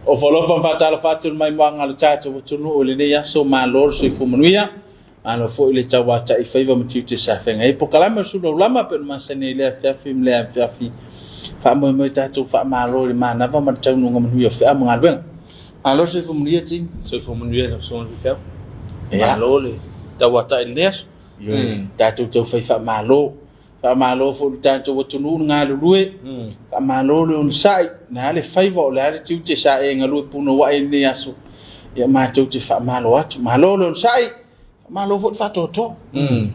Ofo alofa ma faatalofa atu i le maimoaga a lo tatou atunuu i lenei aso. Malo le soifua manuia, malo foi le tauatai i faiva ma tiute sa feagai ai. Polokalame o le Sulu Aulama pei ona masani ai i lea afiafi ma lea afiafi. Faamoemoe tatou faamalo i le manava ma le taunuuga manuia o feau ma galuega. Malo le soifua manuia Tini. Soifua manuia lau Susuga i le Faifeau. Malo le tauatai i lenei aso. Tatou tau fai faamalo. Faamalo foi i le tatou atunuu le galulue, faamalo le onosai, o le a le faiva o le a le tiute sa e galue punouai i lenei aso, ia matou te faamalo atu. Malo le onosai, faamalo foi le faatoatoa.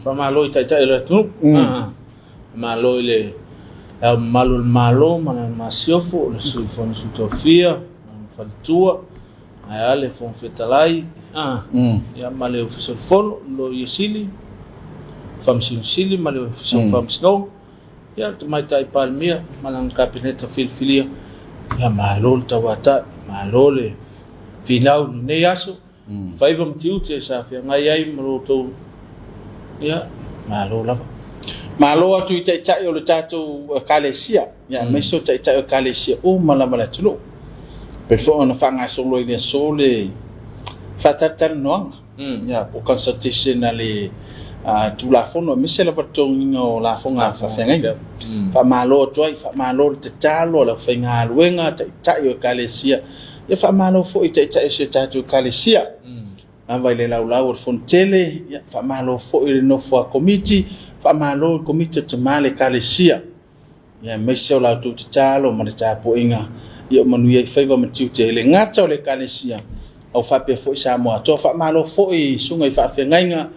Faamalo i Taitai o le atunuu, faamalo i le Ao Mamalu o le Malo ma lana Masiofo, le Sui o le Fono a Sui Tofia, lona faletua, ae a le Fofoga Fetalai, ia ma le Ofisa o le Fono, le Loia Sili, Faamasino Sili ma le Ofisa o Faamasinoga, ia le Tamaitai Palemia ma lana Kapeneta filifilia, ia malo le tauatai, malo le finau i lenei aso. Faiva ma tiute sa feagai ai ma lo outou, ia, malo lava. Malo atu i taitai o le tatou Ekalesia, ia aemaise o taitai o Ekalesia uma lava o le atunuu. Pei foi ona faagasolo i le aso le faatalatalanoaga, ia po o consultation a le Tulafono aemaise lava le totogiina o lafoga a faafeagaiga. Faamalo atu ai, faamalo le tatalo a le aufaigaluega, taitai o Ekalesia. Ia faamalo foi i taitai o si o tatou Ekalesia. Lava i le laulau o le Fonotele, ia faamalo foi i le nofo a Komiti, faamalo i le Komiti o Tama a le Ekalesia. Ia aemaise o la outou tatalo ma le tapuaiga ia manuia ai faiva ma tiute e le gata o le Ekalesia, a ua faapea foi Samoa atoa. Faamalo foi i susuga i faafeagaiga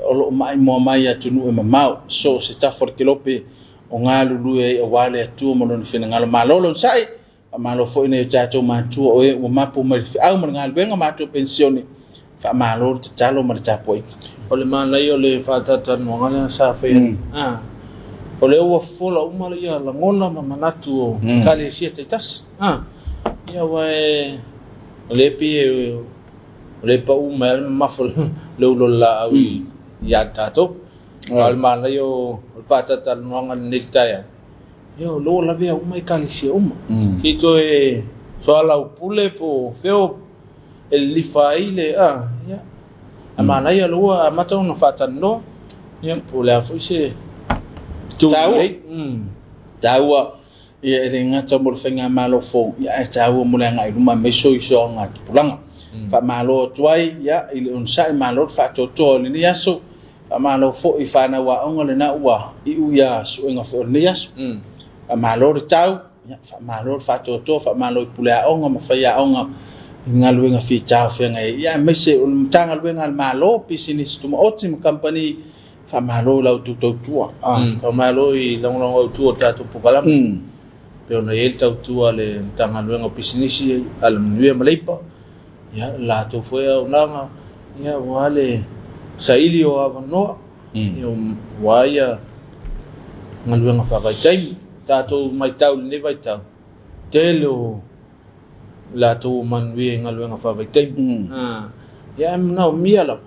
o lo o maimoa mai i atunuu e mamao, so o se tafa o le kelope o galulue ai aua le Atua ma Lona finagalo. Malo le onosai, faamalo foi i nai o tatou matua o e ua mapu mai i le feau ma le galuega matou penisione. Faamalo le tatalo ma le tapuaiga. O le manaia o le faatalatalanoaga lea sa faia, o lea ua fofola uma lagona ma manatu o Ekalesia taitasi. Ia aua o lea e pei o lea e pau mai lava le mamafa o le ulu o le laau ia tatou. A o le manaia o le faatalatalanoaga lenei i le taeao, ia o lea ua lavea uma Ekalesia uma. Se i toe soalaupule po o fea e lilifa ai le ia. A manaia o lea ua amata ona faatalanoa, ia po o le a foi se itu lelei. Taua ia e le gata mo le faigamalo fou, ia ae taua mo le agai i luma aemaise o iso augatupulaga. Faamalo atu ai ia i le onosai, malo le faatoatoa i lenei aso. Faamalo foi i fanau aoga lena ua iu ia suega foi o lenei aso. Faamalo le tau, ia faamalo le faatoatoa, faamalo i pule aoga ma faiaoga i galuega fita o feagai ai. Ia aemaise o le Matagaluega a le Malo, pisinisi tumaoti ma kamupani, faamalo i la outou tautua. Faamalo i lagolago autu o le tatou polokalame. Pei ona i ai le tautua a le Matagaluega o Pisinisi, Alamanuia ma Leipa, ia le latou foi auaunaga, ia aua le saili o avanoa, ia aua ia galuega faavaitaimi. Tatou matau i lenei vaitau, tele o latou ua manuia i galuega faavaitaimi. Ia ae manaomia lava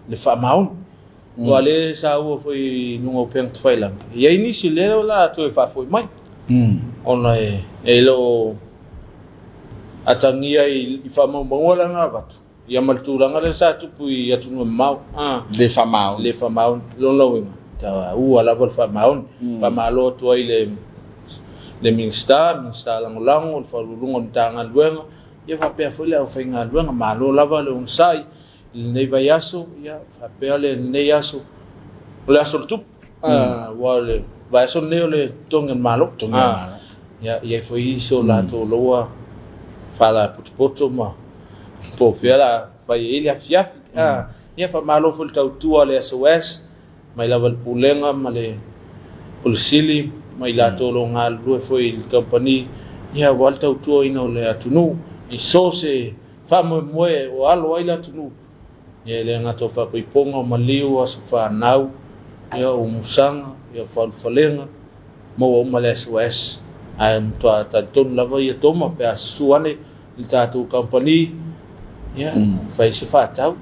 le faamaoni. Aua o lea e saua foi i luga o upega tafailagi, e i ai nisi lea o le a toe faafoi mai, ona e le o atagia i faamaumauga la na avatu, ia ma le tulaga lea sa tupu i atunuu e mamao. Le faamaoni. Le faamaoni. Lona uiga, taua lava le faamaoni. Faamalo atu ai i le Minisita, Minisita Lagolago, le Faauluuluga o le Matagaluega, ia faapea foi le aufaigaluega. Malo lava le onosai i lenei vaiaso, ia faapea lenei aso, o le aso o le tupu, aua o le vaiaso lenei o le totogi o le Malo. Ia, e i ai foi isi o latou loa faalapotopoto ma po o fea o le a fai ai le afiafi. Ia faamalo foi le tautua a le SOS, mai lava i le Pulega ma le Pule Sili ma i latou o lo o galulue foi i le kamupani, ia aua le tautuaina o le atunuu i so o se faamoemoe ua alo ai le atunuu, ia e le gata o faapaipoga, o maliu, o aso fanau, ia o musaga, ia o faaulufalega, maua uma le SOS. Ae matua talitonu lava ia Toma pe a susu ane i le tatou kamupani, ia fai se faatau.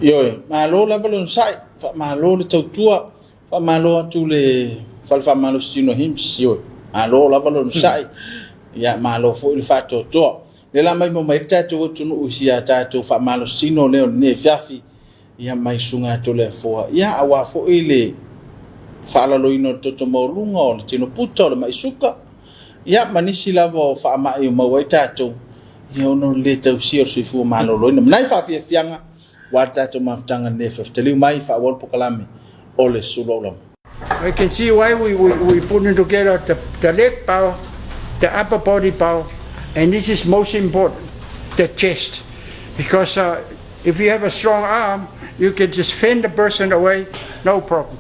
Ioe, malo lava le onosai, faamalo le tautua, faamalo atu le Fale Faamalositino HIMS. Ioe, malo lava le onosai, ia malo foi le faatoatoa. Le la mai mo mai tatou atunuu i si a tatou faamalositino lea o lenei afiafi, ia mai susuga ia Toleafoa, ia aua foi le faalaloina o le toto maualuga, o le tino puta, o le mai suka, ia ma nisi lava o faamai o maua ai tatou, ia ona o le le tausia o le soifua maloloina. Ma nai faafiafiaga aua le tatou mafutaga i lenei afiafi. Taliu mai faaauau le polokalame o le Sulu Aulama. I can see why we putting together the leg power, the upper body power, and this is most important, the chest. Because if you have a strong arm, you can just fend the person away, no problem.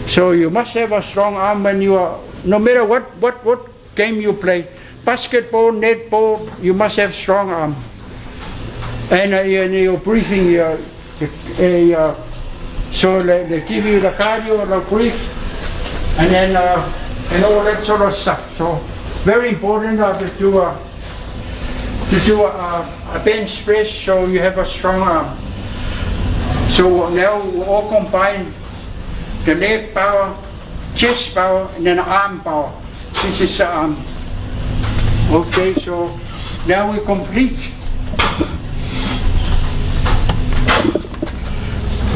So you must have a strong arm when you are, no matter what game you play, basketball, netball, you must have strong arm. And your breathing, so they give you the cardio, the breathe, and then and all that sort of stuff. So very important to do a bench press, so you have a strong arm. So now we all combine the leg power, chest power, and then arm power. This is okay. So now we complete.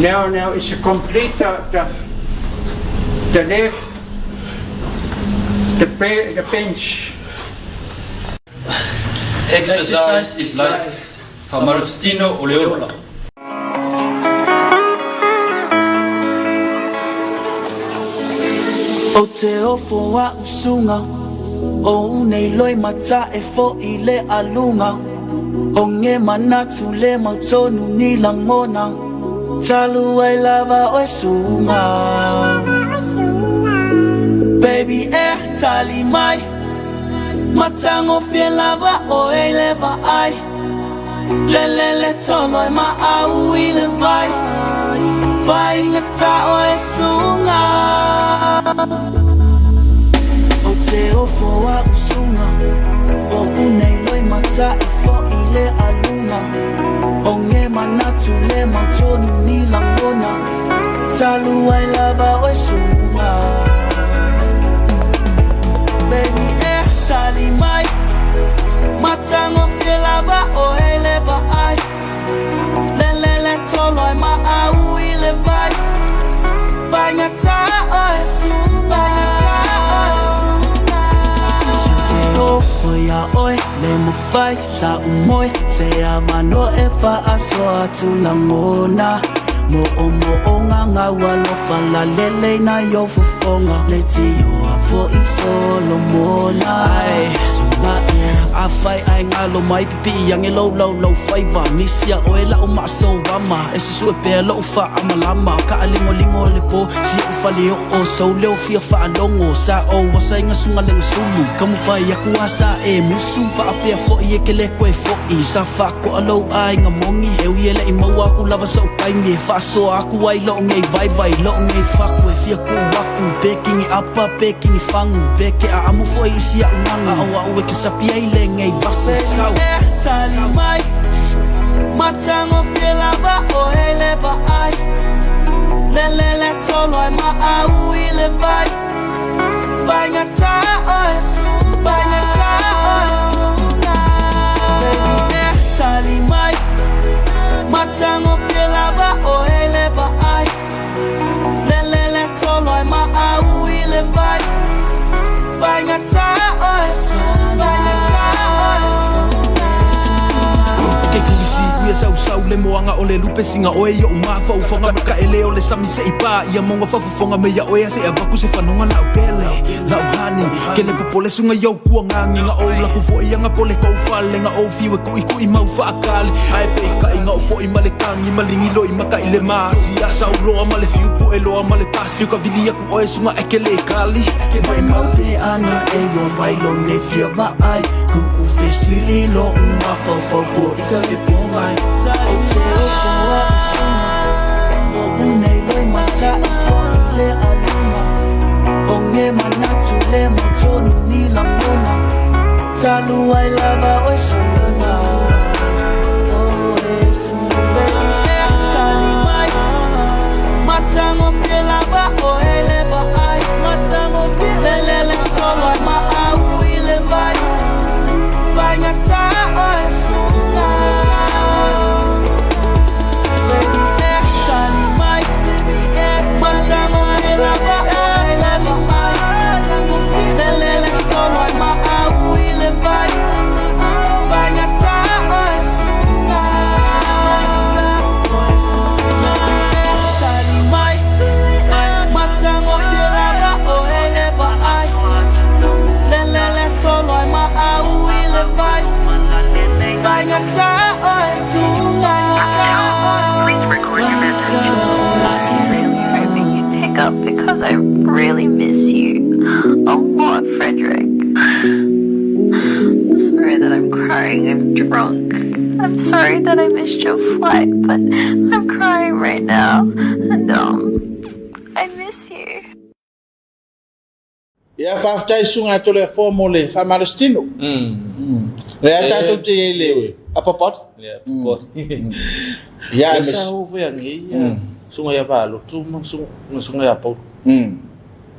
Now it's a complete the leg, the bench. Exercise is life. Faamalositino o le ola. O te ofo a usunga o unei loi mata e fo i le alunga o nge manatu le mautonu ni langona talu ai lava o sunga. Baby e tali mai matango fie lava o e leva ai le le le tolo e ma au i le vai vai ngata o e sunga. O te ofo a usunga o unei loi mata e fo i le alunga o nge manatu le mautonu ni langona talu ai lava o e sunga. Baby e tali mai matango fie lava o e leva ai le le le tolo ai ma au i le vai vai ngata o e sunga. Te ofo ia oe le mawhai sa umoi se avano e whaasoa atu langona mo o mo o ngā ngā alofa la lele na yo fofonga le tio a fo i Solomona. Ai sunga e a whai ai ngalo mai pipi yange low low low faiva misia oe la o maso wama e susu e pea lo fa amalama ka alingo lingo le po si o fale o o so leo fia fa alongo sa o wasa inga sunga lenga sulu kamu fai aku asa e musu fa apea fo i e ke le koe fo i sa fa ko alo ai nga mongi e ui ele i maua aku lava sa ukai me fa so aku ai lo ngei vai vai lo ngei faku e fia ku waku pekingi apa pekingi fangu peke a amu fo i si au nanga o au e te sapi ai le ngei vasi sau. Tali mai matango fie lava o e leva ai le le le tolo ai ma au i le vai vai ngata o e sunga ngata o e sunga. Baby e tali mai matango fie lava o e leva ai le le le tolo ai ma au i le vai vai ngata o e sunga ngata o e sunga. Ke kuisi kuia sau sau le moanga o le lupe singa oe yo mafau fonga maka ele o le sami se ipa ia monga fafu fonga me ia oe se avaku se fanonga lau pele lau hani ke le popole sunga yo kua ngangi nga o la ku fo ia nga pole kau fale nga o fiwe kui kui mau faakali ai pe kai nga o fo i male kangi malingi loi maka ile masi sau loa male fiu po e loa male pasi ka vili aku oe sunga ekele kali mai mau pe ana e lo mai lo ne fia va ai ku u fesili lo mafau fau po i ka le po mai o te ofo a usunga o unei loi mata e fo i le alunga o nge manatu le mautonu ni langona talu ai lava o e sunga o e sunga. Baby e tali mai matango fie lava o e leva ai matango fie le le le tolo ai ma au i le vai vai ngata sorry that I'm crying. I'm drunk. I'm sorry that I missed your flight, but I'm crying right now. And um, I miss you. Ia faafetai susuga a Toleafoa mo le faamalositino. Lea tatou te i ai le upper body. Le upper body. Ia Le sa o foi anei ia susuga ia Valotu ma susuga ia Paulu.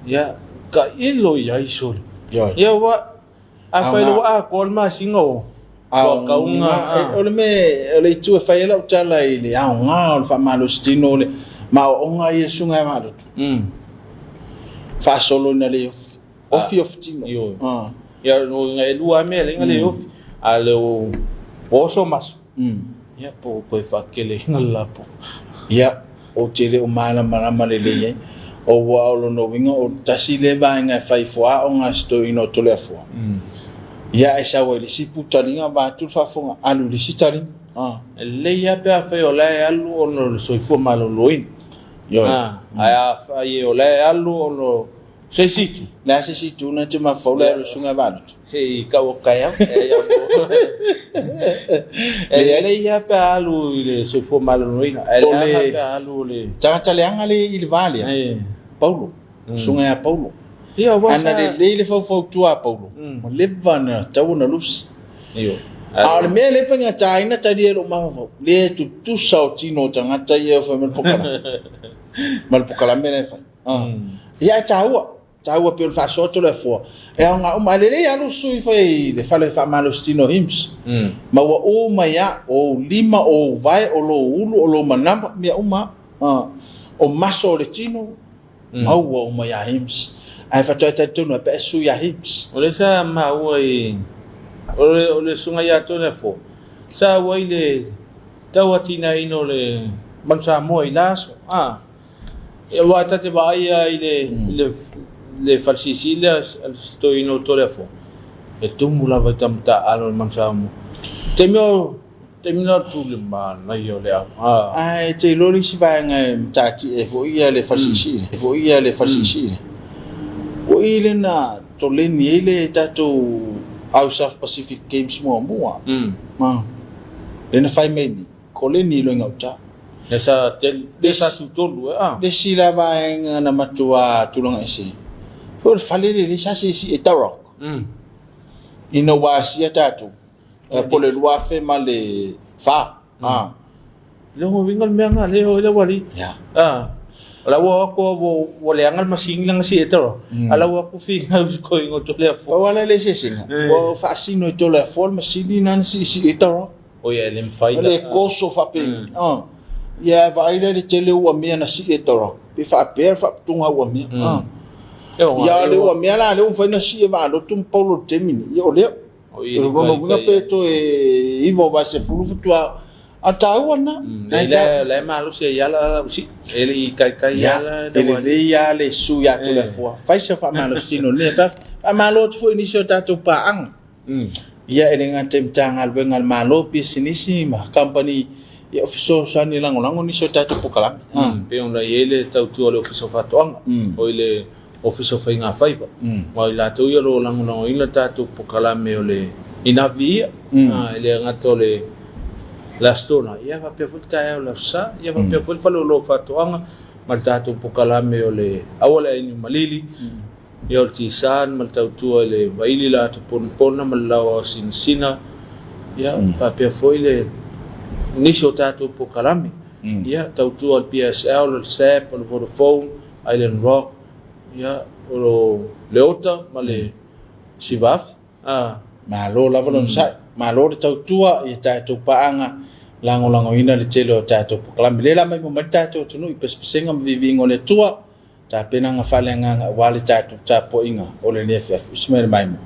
Ia ka ilo i ai sole. Ia ua afai le ua atoa le masina o ua kauga. O le mea o le itu e fai ai lau tala i le aoga o le faamalositino o le maoaoga ia susuga ia Valotu. Faasolo ina le ofi. Ofi ofi tino. Ia no inga e lua mea le inga le ofi. A le o oso maso. Ia po koe whakele inga lapo. Ia, ou te le o malamalama lelei ai. O ua o lona uiga o tasi lea vaega e fai foaaoga a si toeaina o Toleafoa. Ia e sau ai i le isi putaliga vaeatu le faafofoga, alu i le isi taliga. E lelei lava pe afai o la e alu ona o le soifua maloloina. Ae afai o la e alu ona o se isi itu. Le a se isi itu na te mafaufau le alu susuga Valotu? Se i kau atu taeao. E lelei lava pe a alu i le soifua maloloina, ae leaga pe a alu o le. Tagata leaga le i le va lea, Paulo, susuga ia Paulo. Ana lelei le faufautua a Paulo, ua leva ona tatau ona lusi. A o le mea lea e faigata ai na talia e lou mafaufau, le tutusa o tino o tagata ia e fai mai le pokalame. Ma le pokalame la e fai. Ia ae taua, taua pei o le faasoa Toleafoa, e aoga uma. Ae lelei alu sui fai i le fale faamalositino o HIMS. Ma ua uma ai lava, o ou lima, o ou vae, o lou ulu, o lou manava, mea uma lava. O maso o le tino, maua uma iā HIMS. Ae faatoa e talitonu ai pe a e sui iā HIMS. O lea sa maua i, o le susuga ia Toleafoa, sa auai i le tauatinaeina o le Manu Samoa i la aso. Aua ta te vaai lava i le le falesiisii lea a le toeaina o Toleafoa, e tumu lava i tama taaalo i le Manu Samoa. Taimi o taimi na o le tuli manaia o le au. Ae te iloa le isi vaega e matatia ai foi ia le falesiisii lea, foi ia le falesiisii lea. O i lea na toleni ai le tatou au South Pacific Games muamua. Lea na fai mai nei. Koleni i loinga uta. Le sa tel, le sa tutolu e a. Le si la vaega na matua tulaga ese. Foi o le fale le le sa siisii e Tarok. Ina ua asia tatou. Po le 2004. Le uiga le mea nga le o le wali. A. O la ua ako ua leaga le masini langa si e Tarok. A la ua aku finau i ko ingo Toleafoa. Pau ala le eseesega. Ua faasino e Toleafoa le masini na na siisii e Tarok. O ia e le mafai na. Le koso faapeni. Mm. Ia e vaai lea le tele ua mea na sii e toro. Pe faapea le faaputuga ua mea. Mm. Ia le ua mea la le ua mafai na sii e vaalotu ma paulo le taimi nei. Ia o lea. O i le uiga pe toe iva o vaesefulu faatoa a taua lena. Le le le malosi ai ala usi. E le i kaikai ala. E lelei lava le sui ia Toleafoa. Fai se faamalositino le faamalo atu foi i nisi o tatou paaga. Ia e le gata i Matagaluega a le Malo, pisinisi ma kamupani, ia o fesoasoani e lagolago nisi o tatou polokalame. E pei ona i ai le tautua o le Ofisa o Faatoaga, o i le Ofisa o Faigafaiva, aua o i latou ia o lo o lagolagoina le tatou polokalame o le Inavi ia, e le gata o le Aso Toonai, ia faapea foi le taeao o le Aso Sa, ia faapea foi le Faleoloa o Faatoaga ma le tatou polokalame o le Aua le Ainu Malili. Ia o le Tisan ma le tautua i le vaili la atu ponapona ma le laoa sinasina, ia faapea foi le nisi o tatou polokalame. Ia tautua i le PSL, o le SAP, o le Vodafone, Island Rock, ia o le Ota ma le Sivaafi. Malo lava le onosai, malo le tautua i a tatou paaga lagolagoina le tele o tatou polokalame. Lea la maimoa mai le tatou atunuu i pesepesega ma viiviiga o le Atua. Tapenaga faaleagaga aua le tatou tapuaiga o lenei afiafi. Usi mai le maimoa.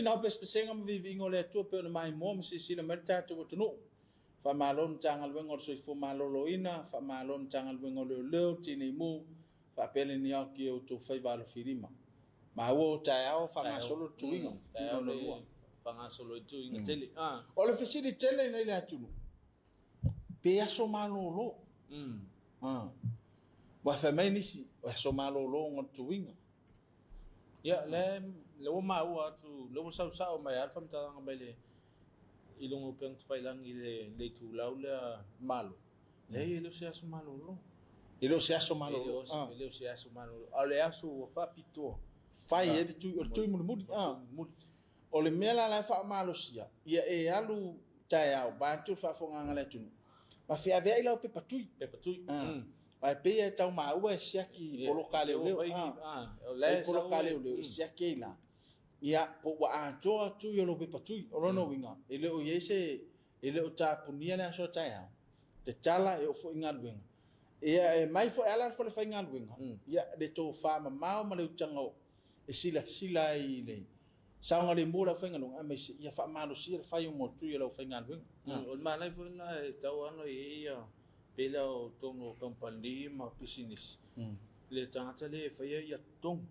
na o pesepesega ma viiviiga o le Atua pei ona maimoa ma silasila mai le tatou atunuu. Faamalo le Matagaluega o le Soifua Maloloina, faamalo le Matagaluega o Leoleo, Tinei Mu, faapea le NEOC i outou faiva alofilima. Maua o taeao faagasolo le tuiga, Taeao le faagasolo i tuiga tele. O le fesili tele i le atunuu, pe aso malolo. Ua fai mai nisi, o aso malolo ona o le tuiga. Ia, le ua maua atu, le ua sau sao mai lava le faamatalaga mai le i luga o upega tafailagi i le itulau lea Malo. Leai, e le o se aso malolo. E le o se aso malolo. E le o se aso malolo. A o le aso ua faapitoa. Fai ai le tui, o le tui mulimuli. O le mea la e faamalosia, ia e alu taeao, vaeatu le faafofogaaga a le atunuu, ma feaveai lau pepa tui. Pepa tui. Aua e pei e tau maua e siaki poloka a leoleo. Fai poloka a leoleo e siaki ai la. Ia, po ua atoa tui o lou pepa tui. O lona uiga, e le o i ai se, e le o tapunia le aso a taeao, tatala e oo foi i galuega. Ia, e mai foi ala le falefaigaluega, ia, le tofa mamao ma le utaga e silasila ai i le saogalemu o le aufaigaluega, aemaise ia faamalosia le fai uma o tui o le aufaigaluega. O le manaia foi lena e tatau lava ona i ai ia pei lea o totonu o kamupani ma pisinisi, le tagata lea e faia ia totogi.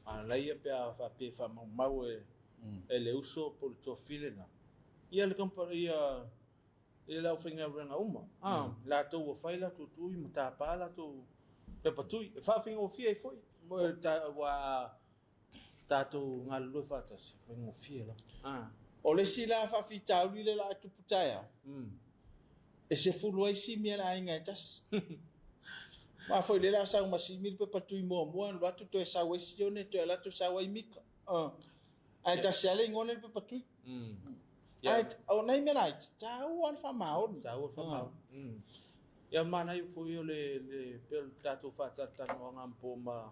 A la ia pe a faapea e faamaumau e le uso po o le toafile lena, ia le kamupani, ia le aufaigaluega uma, latou ua fai latou tui ma tapa latou pepa tui. E faafaigofie ai foi, aua tatou galulue faatasi, e faigofie lava. O le isi la faafitauli lea o le a tupu taeao, e 10 ai simi a le aiga e tasi. Aua foi lea o le a sau ma simi le pepa tui muamua, alu atu toe sau ai Sione, toe alu atu sau ai Mika. Ae tasi lava le igoa lea i le pepa tui. Ae o nai mea laiti, taua le faamaoni. Taua le faamaoni. Ia manaia foi o le pei o le tatou faatalatalanoaga anapo ma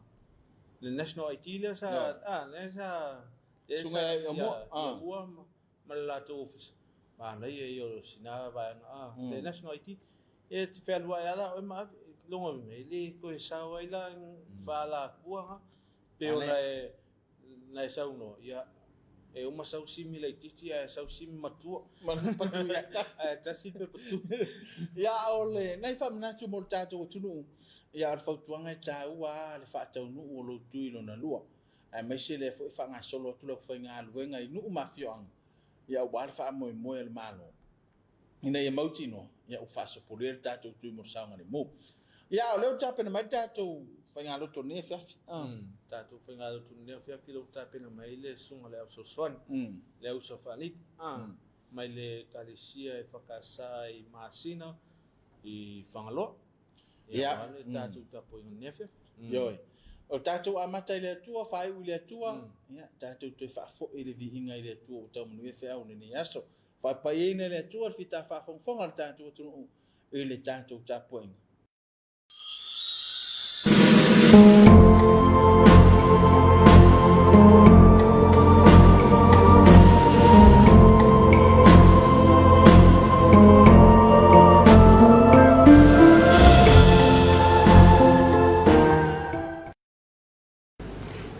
le National ID lea sa lea sa Susuga ia Mua ma le latou ofisa. Manaia ia o sina vaega le National ID e te fealuai lava la oe ma ave lona uiga e le toe sao ai la faalafua na pei ona e na e saunoa, ia, e uma sau simi laitiiti ae sau simi matua. Ma le pepa tui ae tasi. Ae tasi le pepa tui. Ia, o le nai faamanatu mo le tatou atunuu, ia, o le fautuaga e taua lava le faataunuu o lou tui lona lua, aemaise lea foi e faagasolo atu le aufaigaluega i nuu ma afioaga, ia, aua le faamoemoe o le Malo. Ina ia mautinoa, ia, ua faasopolia le tatou tui mo le saogalemu. Ia, o lea ua tapena mai le tatou faigalotu o lenei afiafi. Tatou faigalotu o lenei afiafi lea ua tapena mai le susuga i le Au Fesoasoani, le Ausa Faalii, mai le Ekalesia EFKS i Masina i Fagaloa. Ia, aua le tatou tapuaiga i lenei afiafi. Ioe. O tatou amata i le Atua, faaiu i le Atua, ia, tatou toe faafoi le viiga i le Atua ua tau manuia feau i lenei aso. Faapaiaina e le Atua le fita faafogafoga a le tatou atunuu i le tatou tapuaiga.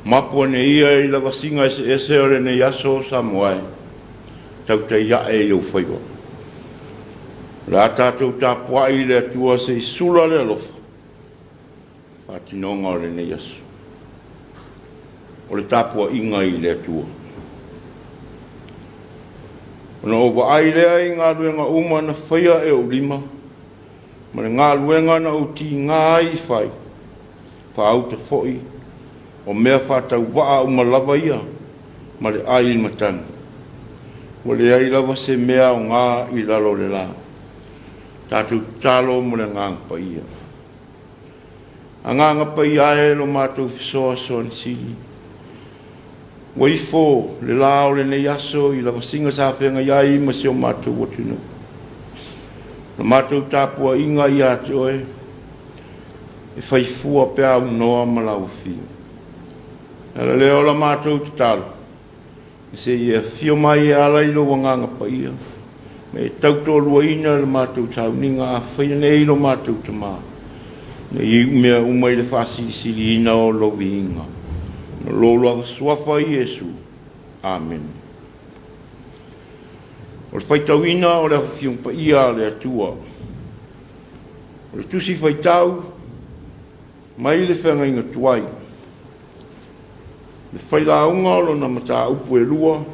Mapu ane ia i lavasiga eseese o lenei aso Samoa e tautai ae i ou faiva. O le a tatou tapuai i le Atua se i sula le alofa faatinoga o lenei aso. O le tapuaiga i le Atua. Ona ou vaai lea i galuega uma na faia e ou lima, ma le galuega na ou tiga ai i fai, faauta foi, o mea faatauvaa uma lava ia ma le ai i le matagi. Ua leai lava se mea aoga i lalo o le la. Tatou tatalo mo le Agaga Paia. Agaga Paia e lo matou fesoasoani sili. Ua ifo le la o lenei aso i lavasiga sa feagai ai ma si o matou atunuu. O la matou tapuaiga ia te oe, e fai fua pe a aunoa ma lau afio. O le ala lea o la matou tatalo, e se i e afio mai e ala i lou Agaga Paia, ma e tautoaluaina le matou sauniga a faia nei lo matou Tama, ina ia iu mea uma i le faasilisiliina o lou viiga, ona o lou lava Suafa Iesu. Amene. O le faitauina o le Afioga Paia a le Atua. O le tusi faitau mai le feagaiga tuai. Le failauga o lona mataupu e lua,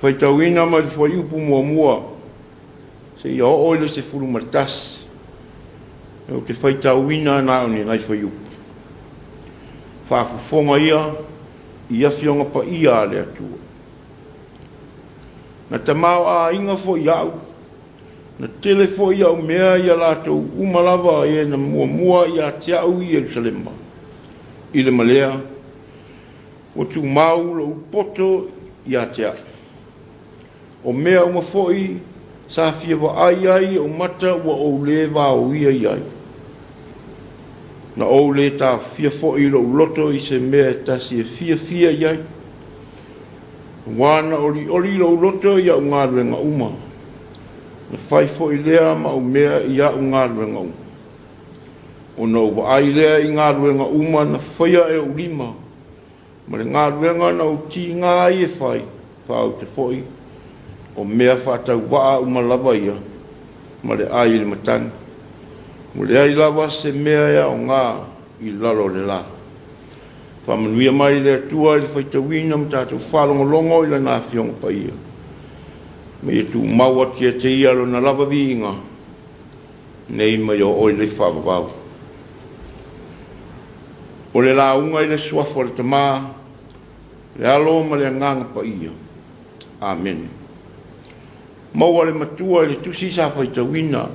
faitauina mai le fuaiupu muamua seia oo i le 11. Ou te faitauina na o ni nai fuaiupu. Faafofoga ia i Afioga Paia a le Atua. Na tamaoaiga foi au, na tele foi au mea ia latou uma lava e na muamua ia te au i Ierusalema. I le malea, ua tumau lou poto ia te au. O mea uma foi sa fia vaai ai ou mata ua ou le vaoia i ai. Na ou le taofia foi lou loto i se mea e tasi e fiafia i ai. Aua na olioli lou loto i au galuega uma, na fai foi lea ma au mea i au galuega uma. Ona ou vaai lea i galuega uma na faia e ou lima, ma le galuega na ou tiga ai e fai, faauta foi, o mea faatauvaa uma lava ia, ma le ai i le matagi. Ua leai lava se mea e aoga i lalo o le la. Faamanuia mai le Atua i le faitauina ma tatou faalogologo i Lana Afioga Paia. Ma ia tumau atu ia te Ia Lona lava viiga, nei ma ia oo i le faavavau. O le lauga i le suafa o le Tama, le Alo ma le Agaga Paia. Amene. Maua le matua i le tusi sa faitauina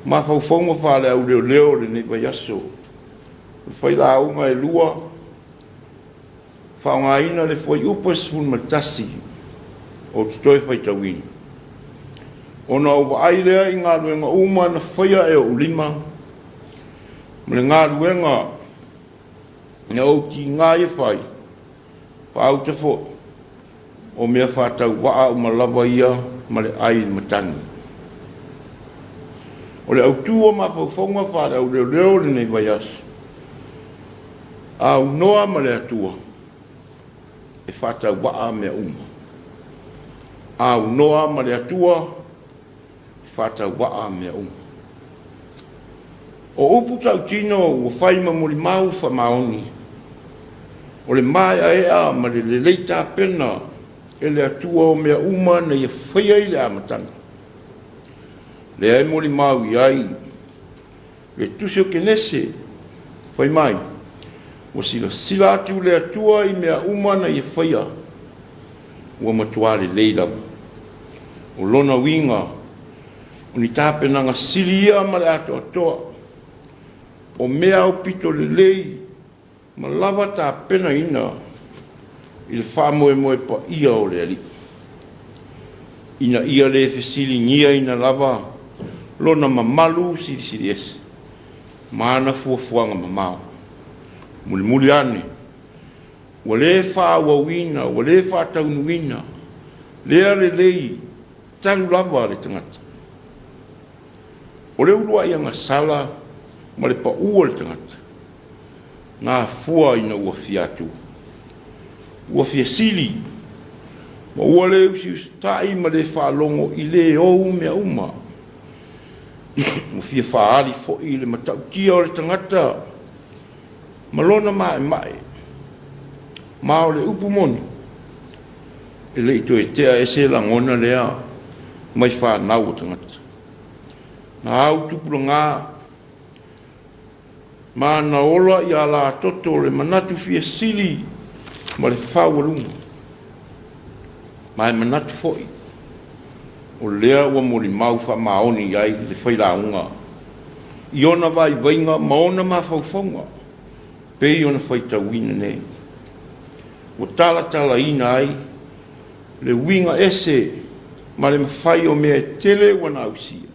mafaufauga faale-auleoleo o lenei vaiaso. O le failauga e lua, faaaogaina le fuaiupu e 11 o te toe faitauina. Ona ou vaai lea i galuega uma na faia e ou lima, ma le galuega na ou tiga ai e fai, faauta foi, o mea faatauvaa uma lava ia ma le ai i le matagi. O le autu o mafaufauga faale-auleoleo o lenei vaiaso, aunoa ma le Atua e faatauvaa mea uma. Aunoa ma le Atua e faatauvaa mea uma. O upu tautino ua fai ma molimau faamaoni, o le maeaea ma le lelei tapena e le Atua o mea uma na ia faia i le amataga. Lea e molimau i ai le tusi o Kenese, fai mai, ua silasila atu le Atua i mea uma na ia faia, ua matua lelei lava. O lona uiga, o ni tapenaga sili ia ma le atoatoa, o mea aupito lelei ma lava tapenaina i le faamoemoe paia o le Alii, ina ia le fesiligiaina lava lona mamalu silisiliese ma ana fuafuaga mamao. Mulimuli ane, ua le faaauauina, ua le faataunuuina lea lelei talu lava le tagata. O le uluai agasala ma le pau o le tagata, na afua ina ua fia atua, ua fia sili, ma ua le usiusitai ma le faalogo i le ou mea uma. Ua fia faaali foi le matautia o le tagata ma lona maemae, ma o le upu moni, e le i toe tea ese lagona lea mai fanau o tagata. Na au tupulaga ma na ola ia latoto le manatu fia sili ma le faualuga. Ma e manatu foi, o lea ua molimau faamaoni i ai le failauga i ona vaivaiga ma ona mafaufauga pei ona faitauina nei. Ua talatalaina ai le uiga ese ma le mafai o mea e tele ua na ausia.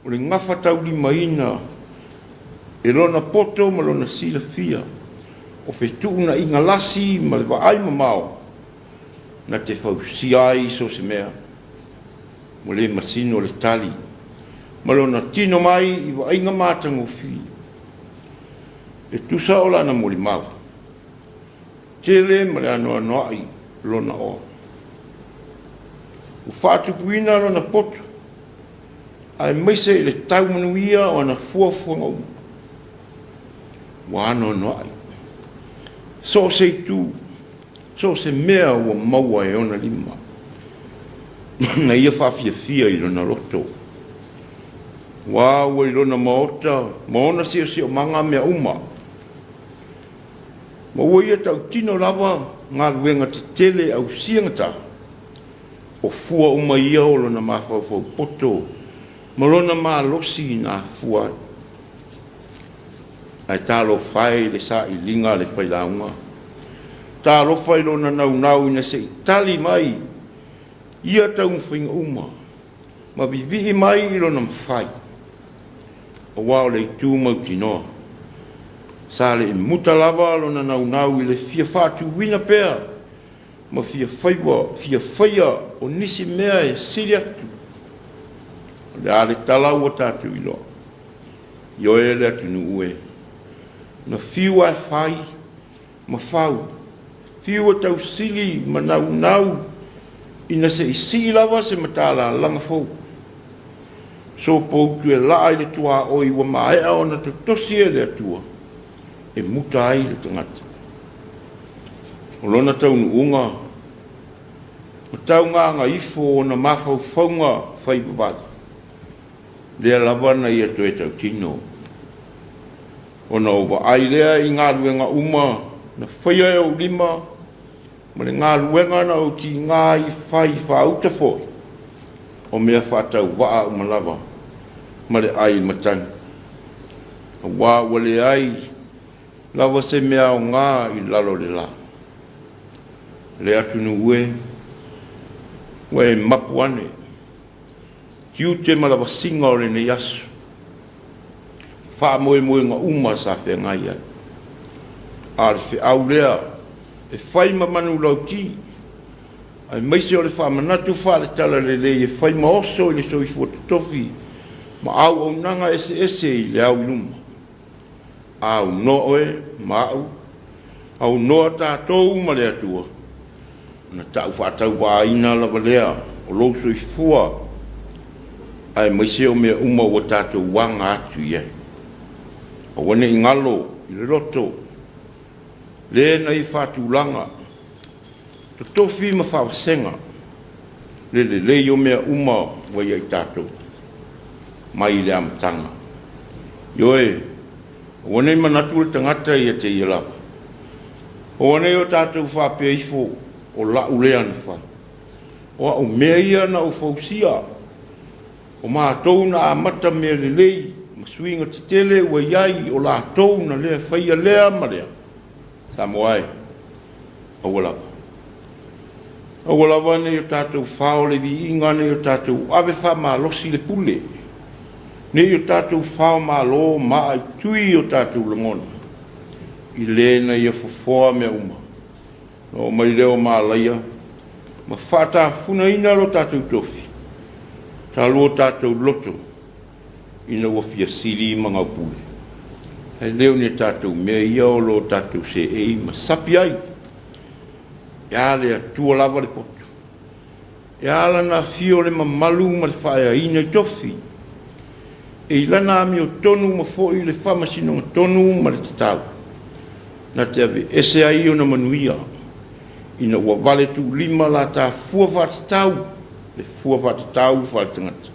O le gafataulimaina e lona poto ma lona silafia o fetuunaiga lasi ma le vaai mamao na te fausia ai so o se mea. Ua le masino le tali ma lona tino mai i vaaiga matagofie e tusa o lana molimau tele ma le anoanoai lona oa. Ua faatupuina lona poto, aemaise i le tau manuia o ana fuafuaga uma. Ua anoanoai so o se itu, so o se mea ua maua e ona lima, na ia faafiafia i lona loto. Ua ua i lona maota ma ona siosiomaga mea uma, ma ua ia tautino lava galuega tetele ausia gata, o fua uma ia o lona mafaufau poto ma lona malosi na afua ai. Ae talofa e i le sailiga a le failauga, talofa i lona naunau ina se i tali mai ia taumafaiga uma ma vivii mai i lona mafai, aua o le itu mautinoa, sa le i muta lava lona naunau i le fia faatuina pea ma fia faiva, fia faia o nisi mea e sili atu. O le a le tala ua tatou iloa? Ioe le atunuu e, na fiu ae fai ma fau, fiu e tausili ma naunau ina se i sii lava se matalalaga fou. Sopoutu e laa i le tuaoi ua maea ona totosi e le Atua e muta ai le tagata. O lona taunuuga ma taugāgaifo o ona mafaufauga faivavale, lea lava na ia toe tautino. Ona ou vaai lea i galuega uma na faia e ou lima ma le galuega na ou tiga ai fai faauta foi, o mea faatauvaa uma lava ma le ai matagi, aua ua leai lava se mea aoga i lalo o le la. Le atunuu e, ua e mapu ane, tiute ma lavasiga o lenei aso, faamoemoega uma sa feagai ai. A o le feau lea e fai ma manulauti, aemaise o le faamanatu faale-talalelei e fai ma oso i le soifua totofi ma auaunaga eseese i le au i luma. Aunoa oe ma a'u, aunoa tatou ma le Atua, ona ta'u faatauvaaina lava lea o lou soifua aemaise o mea uma ua tatou aga atu i ai. Aua ne i galo i le loto le na i faatulaga, totofi ma faavasega le lelei o mea uma ua ia i tatou mai le amataga. Ioe, aua ne i manatu le tagata ia te ia lava, aua ne i o tatou faapea ifo, o la'u lea na fai, o a'u mea ia na ou fausia, o matou na amata mea lelei ma suiga tetele ua i ai, o latou na lea faia lea ma lea. Samoa e, aua lava. Aua lava ne i o tatou fao le viiga, ne i o tatou ave faamalosi le pule, ne i o tatou fao malo ma aaitui o tatou lagona, i le na ia fofoa mea uma, ona oo mai lea o malaia ma faatafunaina lo tatou tofi, talu o tatou loto ina ua fia sili ma gaupule. Ae le o ni a tatou mea ia o lo tatou seei ma sapi ai. E a le Atua lava le poto? E a lana afio le mamalu ma le faaeaina i tofi? E i lana amiotonu ma foi le faamasinoga tonu ma le tatau, na te aveese ai ona manuia, ina ua vale tuulima la ta fua faatatau, le fua faatatau faaletagata.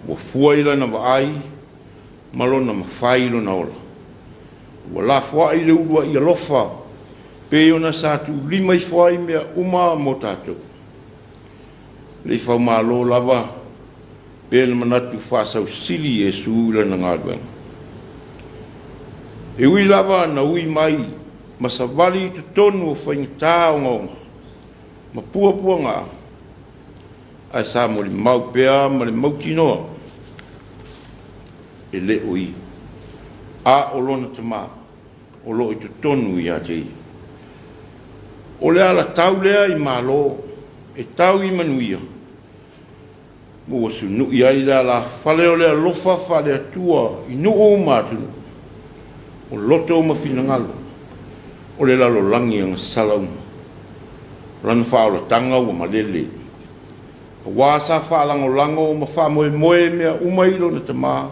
Ua fua i lana vaai ma lona mafai lona ola. Ua lafoai le uluai alofa pei ona sa tuulima ifo ai mea uma mo tatou. Le i faumalo lava pe na manatu faasausili Iesu i lana galuega. E ui lava na ui mai ma savali i totonu o faigata ogaoga ma puapuaga, ae sa molimau pea ma le mautinoa e le o ia, a o lona tama o lo o i totonu ia te ia. O le alatau lea i Malo e tau i manuia, ma ua sunu'i ai le alafale o le alofa faale-Atua i nuu ma atunuu, o loto ma finagalo o le lalolagi agasala uma. O lana faaolataga ua malele. Auā sa faalagolago ma faamoemoe mea uma i Lona Tamā,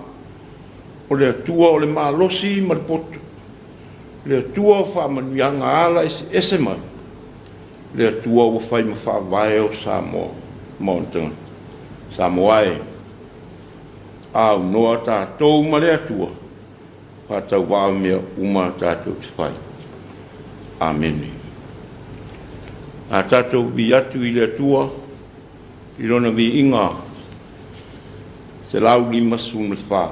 o le Atua o le malosi ma le poto, le Atua o faamanuiaga ala eseese mai, le Atua ua fai ma faavae o Samoa ma ona tagata. Samoa e, aunoa tatou ma le Atua, faatauvaa mea uma tatou te fai. Amene. A tatou vivii atu i le Atua i Lona viiga 154,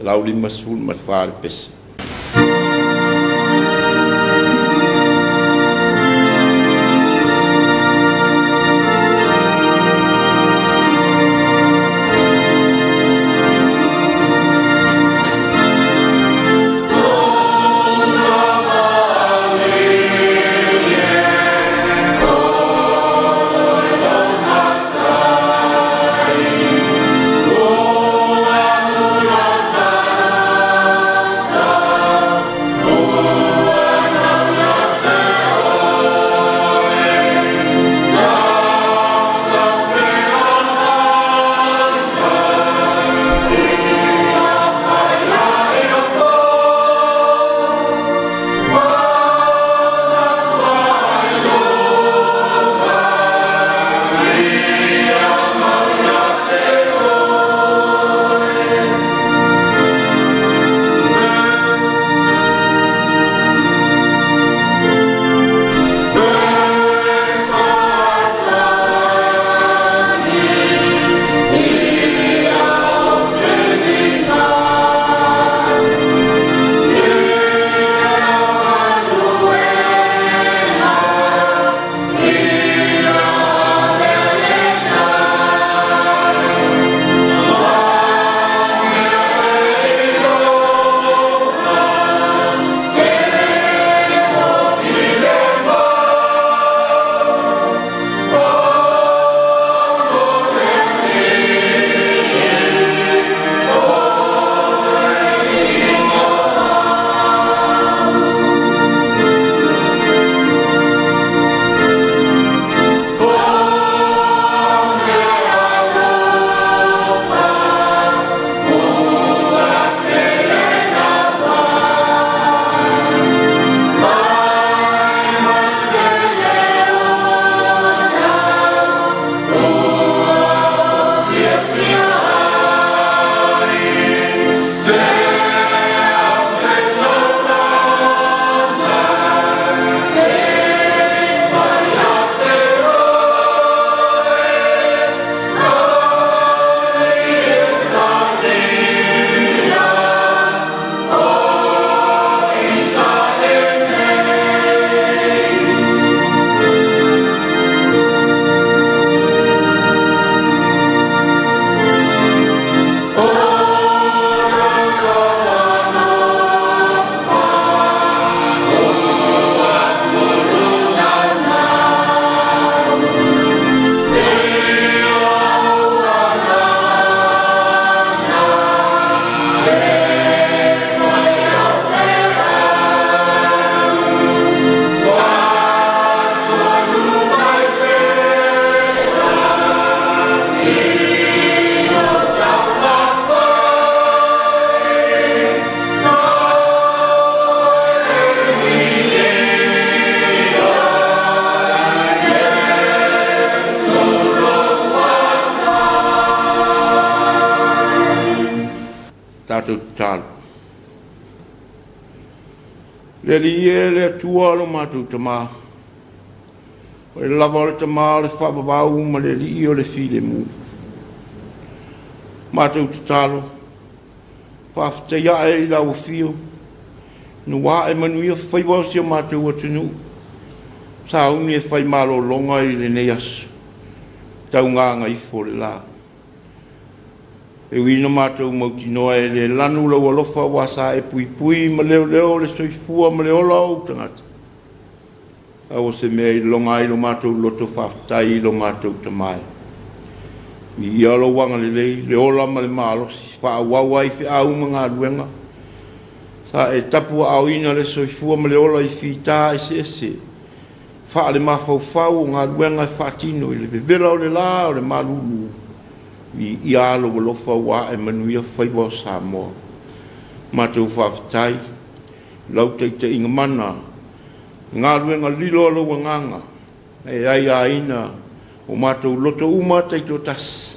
154 le pese. Tatou tatalo. Le Alii e, le Atua o lo matou Tamā, o le lava o le Tamā o le faavavau ma le Alii o le filemu. Matou tatalo, faafetai ae i lau afio, ina ua ae manuia faiva o si o matou atunuu, sauni e fai malologa i lenei aso, taugāgaifo le la. E ui ina matou mautinoa e le lanu lou alofa aua sa e puipui ma leoleo le soifua ma le ola o ou tagata, a ua se mea i lologa ai lo matou loto faafetai i lo matou Tama e. Viia lou agalelei, le ola ma le malosi, faaauau ai feau ma galuega sa e tapuaaoina le soifua ma le ola i fita eseese. Faalemafaufau o galuega e faatino i le vevela o le la o le malulu viia lou alofa ua ae manuia faiva o Samoa. Matou faafetai i lau taitaiga mana, i galuega lilo a lou Agaga e aiaina o matou loto uma taitoatasi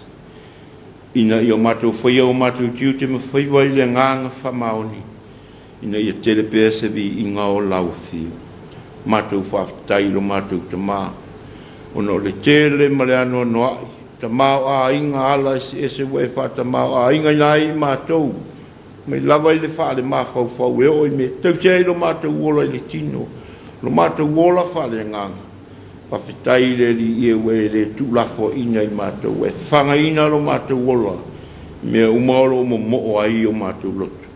ina ia matou faia o matou tiute ma faiva i le agaga faamaoni ina ia tele pea se viiga o lau afio. Matou faafetai i lo matou Tama, ona o le tele ma le anoanoai tamaoaiga ala eseese ua e faatamaoaigaina ai i matou, mai lava i le faalemafaufau e oo i mea e tausi ai lo matou ola i le tino, lo matou ola faaleagaga. Faafetai i le Alii e ua e le tuulafoaiina i matou, ua e fagaina lo matou ola i mea uma o lo o momoo ai o matou loto.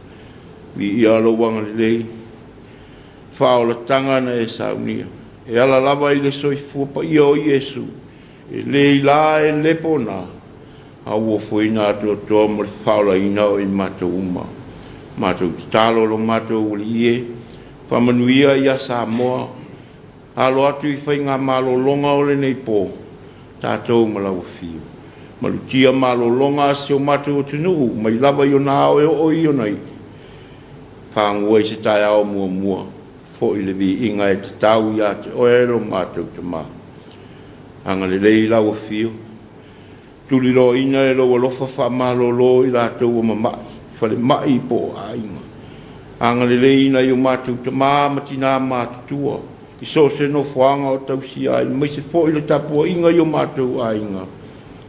Viia lou agalelei, faaolataga na e saunia, e ala lava i le soifua paia o Iesu, e le i la e le pona, a ua ofoina atoatoa mo le faaolaina o i matou uma. Matou tatalo lo matou Alii e, faamanuia ia Samoa, Alo atu i faigamalologa o lenei po, tatou ma lau Afio. Malutia malologa a si o matou atunuu mai lava i ona ao e oo i ona iu. Fagua i se taeao muamua, foi le viiga e tatau ia te oe lo matou Tama. Agalelei i lau Afio, tuliloaina e lou alofa faamalolo i latou ua mama'i, falemai po o aiga. Agalelei i nai o matou tama ma tinā matutua i so o se nofoaga o tausia ai aemaise foi le tapuaiga i o matou aiga,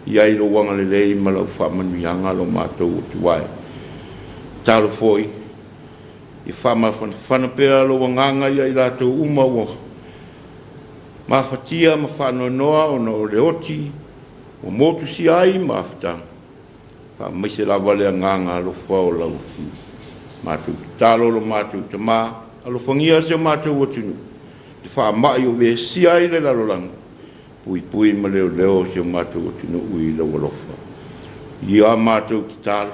i ai lou agalelei ma lau faamanuiaga lo matou Atua e. Tatalo foi ia faamafanafana pea lou agaga ia i latou uma ua mafatia ma faanoanoa ona o le oti ua motusia ai mafutaga, faamaise lava le agaga alofa o lau Afioga. Matou tatalo lo matou Tama, alofagia si o matou atunuu, i te faamai o vesia ai le lalolagi, puipui ma leoleo si o matou atunuu i lou alofa. Ia matou tatalo,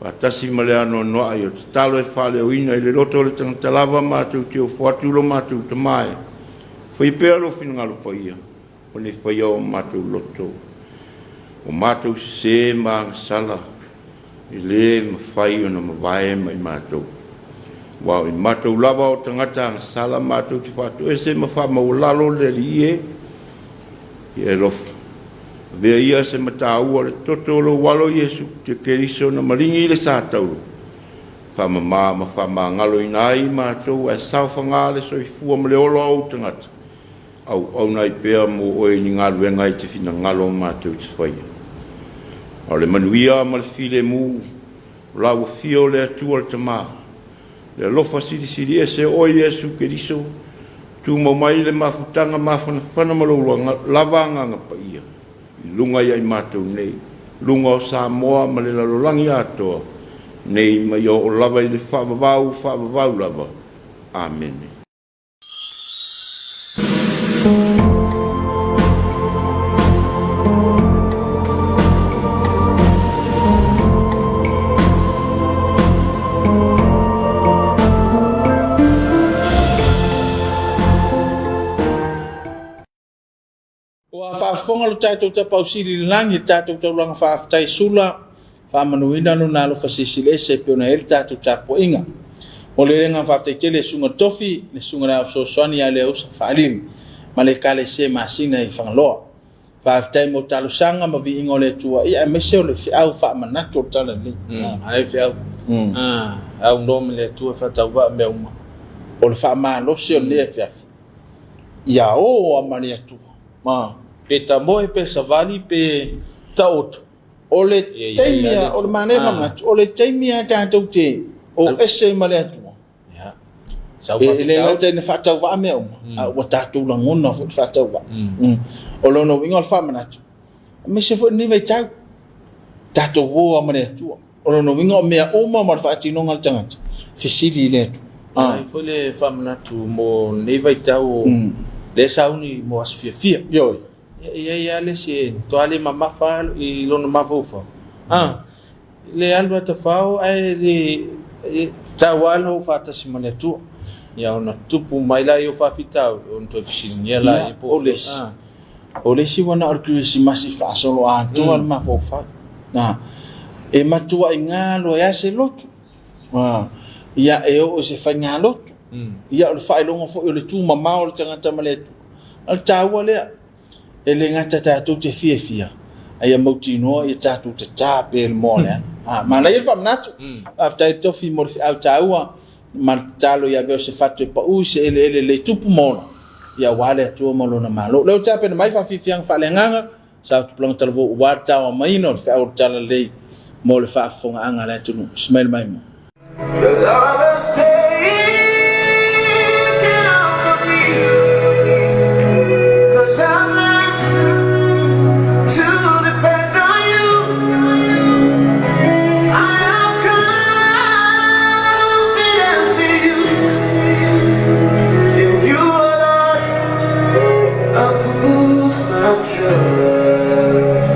faatasi ma le anoanoai o tatalo e faaleoina i le loto o le tagata lava matou te ofo atu lo matou Tama e faia pea lou finagalo paia, O le faia o matou loto, o matou sese ma agasala, e le mafai ona mavae mai matou. Aua o i matou lava o tagata agasala matou te faatoese ma faamaualalo le Alii e, ia e alofa. Avea ia se mataua o le toto o lou Alo Iesu Keriso na maligi i le sa tauro, faamama ma faamagaloina ai matou ae saofaga le soifua ma le ola o ou tagata. Auauna ai pea mo oe i ni galuega e te finagalo matou te faia. A o le manuia ma le filemu, o lau afio o le Atua le Tama, le alofa silisili ese o oe Iesu Keriso, tumau mai le mafutaga mafanafana ma lou lava Agaga Paia i luga ia i matou nei, luga o Samoa ma le lalolagi atoa, nei ma ia oo lava i le faavavau faavavau lava. Amene. Ua faafofoga lo tatou Tapaau Sili i le lagi i le tatou taulaga faafetai sula, faamanuina lona alofa silisili ese e pei ona i ai le tatou tapuaiga. Mo le agaga faafetai tele i Susuga Tofi, le Susuga i le Ao Fesoasoani ia Leausa Faalili ma le Ekalesia Masina i Fagaloa. Faafetai mo talosaga ma viiga o le Atua ia aemaise o le feau faamanatu o le Tala Lelei. Ai feau. Aunoa ma le Atua e faatauvaa mea uma. O le faamalosi o lenei afiafi. Ia o a ma le Atua. Ma. Pe tamoe, pe savali, pe taoto. O le taimi a, o le manaia faamanatu, o le taimi a tatou te o ese ma le Atua. E le gata ina faatauvaa mea uma, a ua tatou lagona foi le faatauvaa. O lona uiga o le faamanatu, aemaise foi lenei vaitau, tatou o lava ma le Atua. O lona uiga o mea uma ma le faatinoga a le tagata, fesili i le Atua. E i ai foi le faamanatu mo lenei vaitau o lea e sauni mo aso fiafia. Ioe. E i ai lava le isi e matua le mamafa lava i lona mafaufau, le alu a tafao ae le tatau lava ona o faatasi ma le Atua. Ia ona tupu mai lea o faafitauli ona toe fesiligia lea po o le isi. O le isi ua na o le Kerisimasi faasoloatoa le mafaufau. E matuai galo ai lava se lotu. Ia e oo i se faigalotu. Ia o le faailoga foi o le tumamao o le tagata ma le Atua. O le taua lea, e le gata tatou te fiafia, a ia mautinoa ia tatou tata pea i le moa o le ala. Manaia le faamanatu. Faafetai le tofi mo le feau taua ma le tatalo ia avea o se fatu e pau i se eleele lelei tupu ma ola, ia aua le Atua ma Lona Malo. O lea ua tapena mai faafiafiaga faaleagaga sa tupulaga talavou aua le taoamaina o le feau o le Talalelei mo le faafofogaaga a le atunuu. Ismail Maimoa. Your love has taken over me. 'Cause I've learned to depend on you. I have confidence in you. In you alone, I put my trust.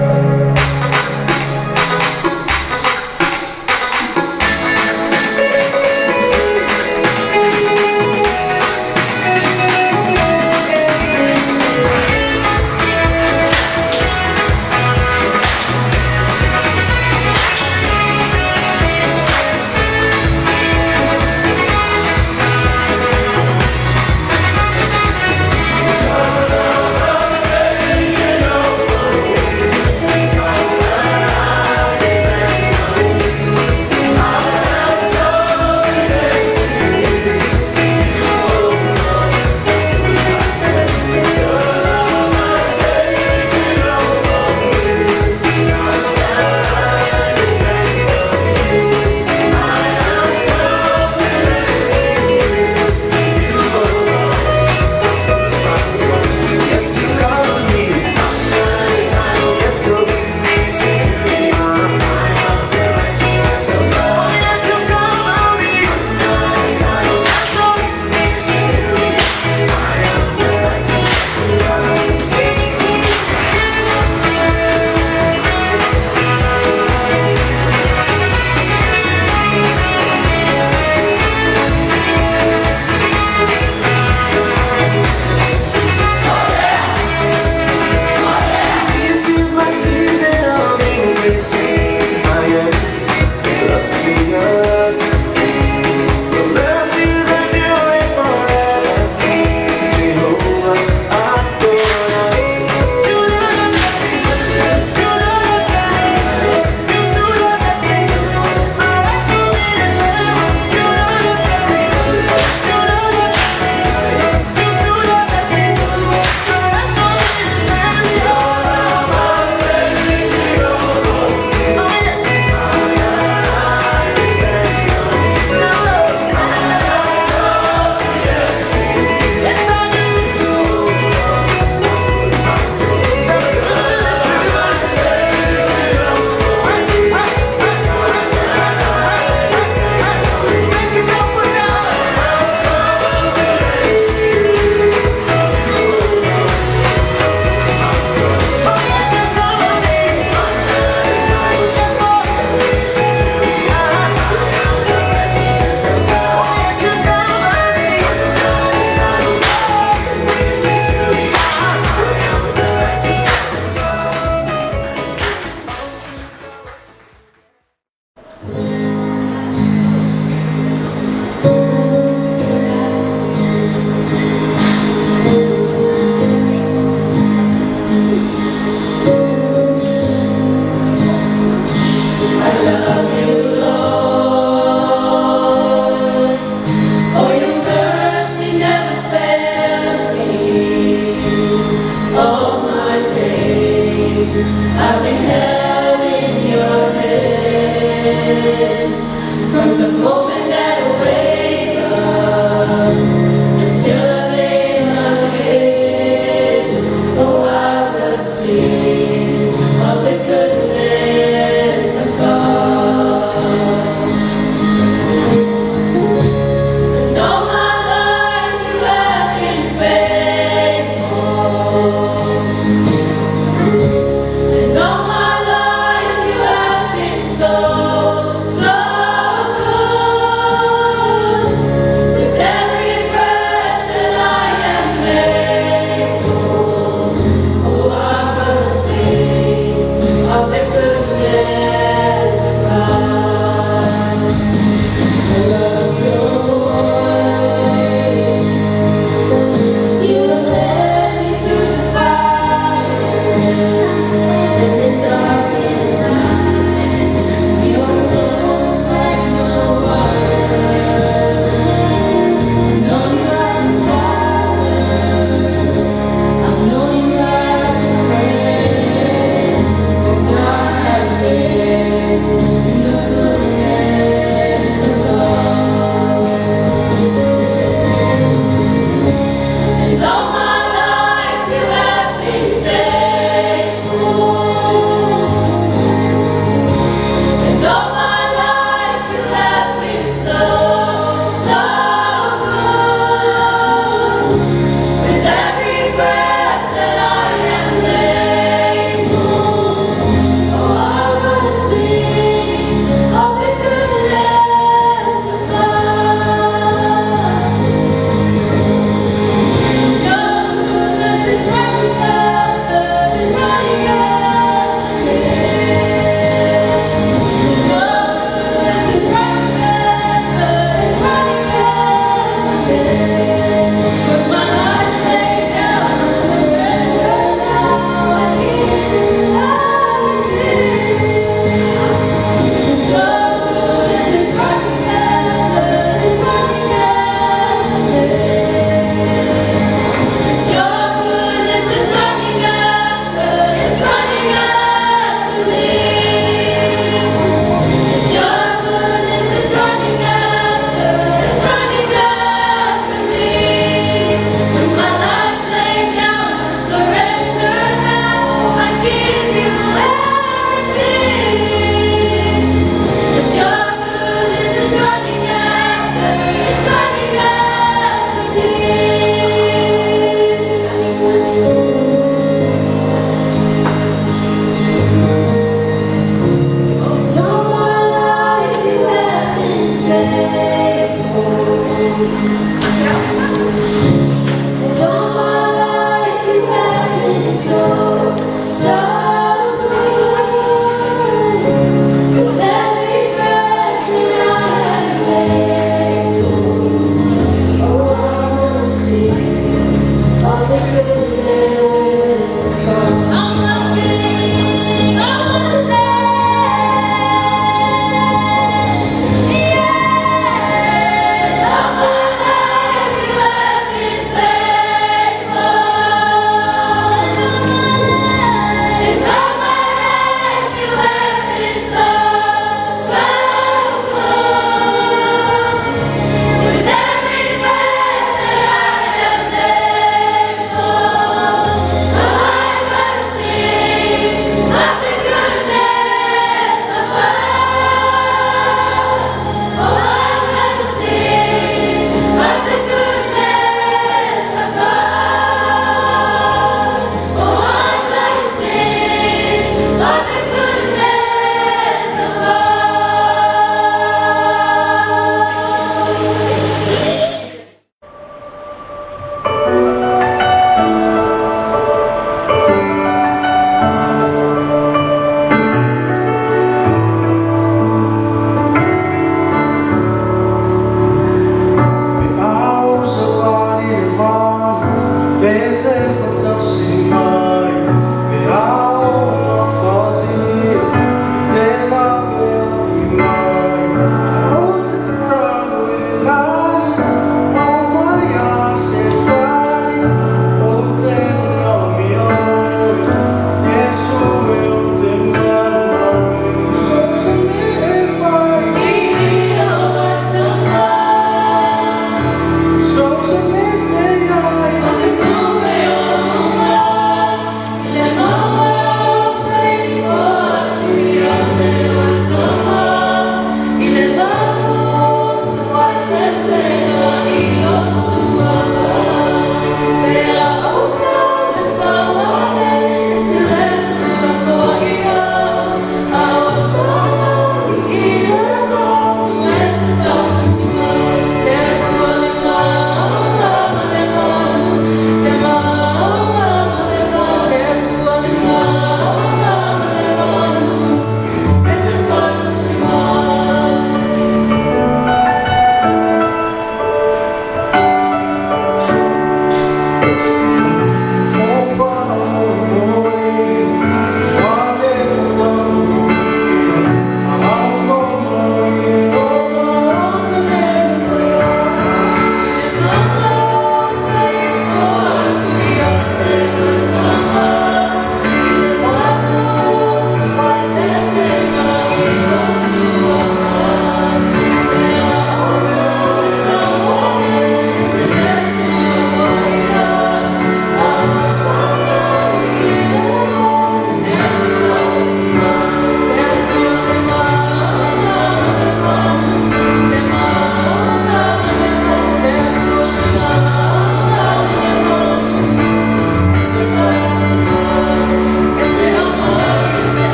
Yes, you cover me. Yes, you give me security. I am the righteousness of God. Oh, yes, you cover me. Yes, you give me security. I am the righteousness of God. This is my season of increase. I am lost in love. Your mercies enduring forever. Jehovah Adonai. You never let me, you never let me, you do not let me. My life will be the same. You never let me, you never let me, you do not let me. My life will be the same. Your love has taken over. Oh yes. Yes, I do. Thank you, God, for love. Oh, yes, you cover me. Yes, oh, oh, yes, you cover me. For your mercy never fails me. All my days I've been held in your hands. From the moment that I wake up until I lay my head, oh, I will sing of the goodness of God. And all my life you have been faithful. And all my life you have been so, so good.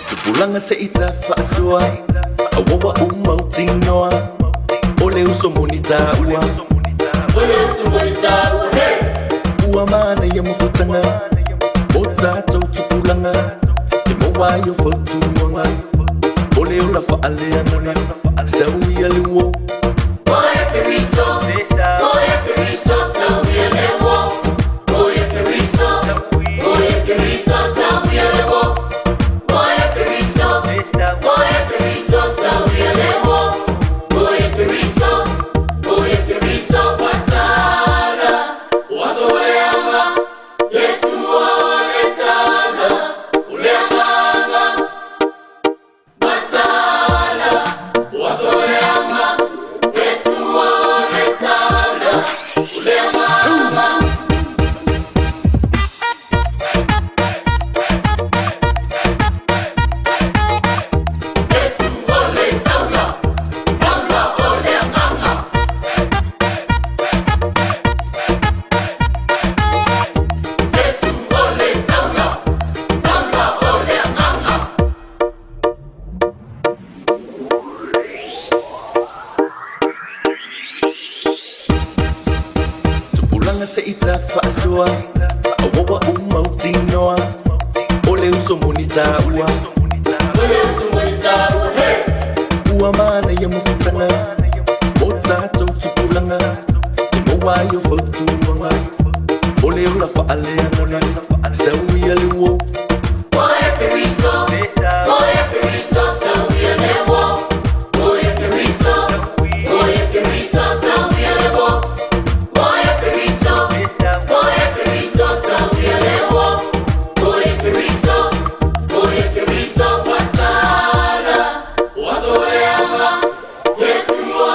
Tupulaga seʻi tafaʻasoa Auaua umautinoa O le uso moni taua Ua manaia mafutaga O tatou tupulaga E maua ai o fautuaga O le ola faaleagaga Sau ia le uo. Tupulaga seʻi tafaʻasoa Auaua umautinoa O le uso moni taua Ua manaia mafutaga O tatou tupulaga E maua ai o fautuaga O le ola faaleagaga Sau ia le uo. Yes.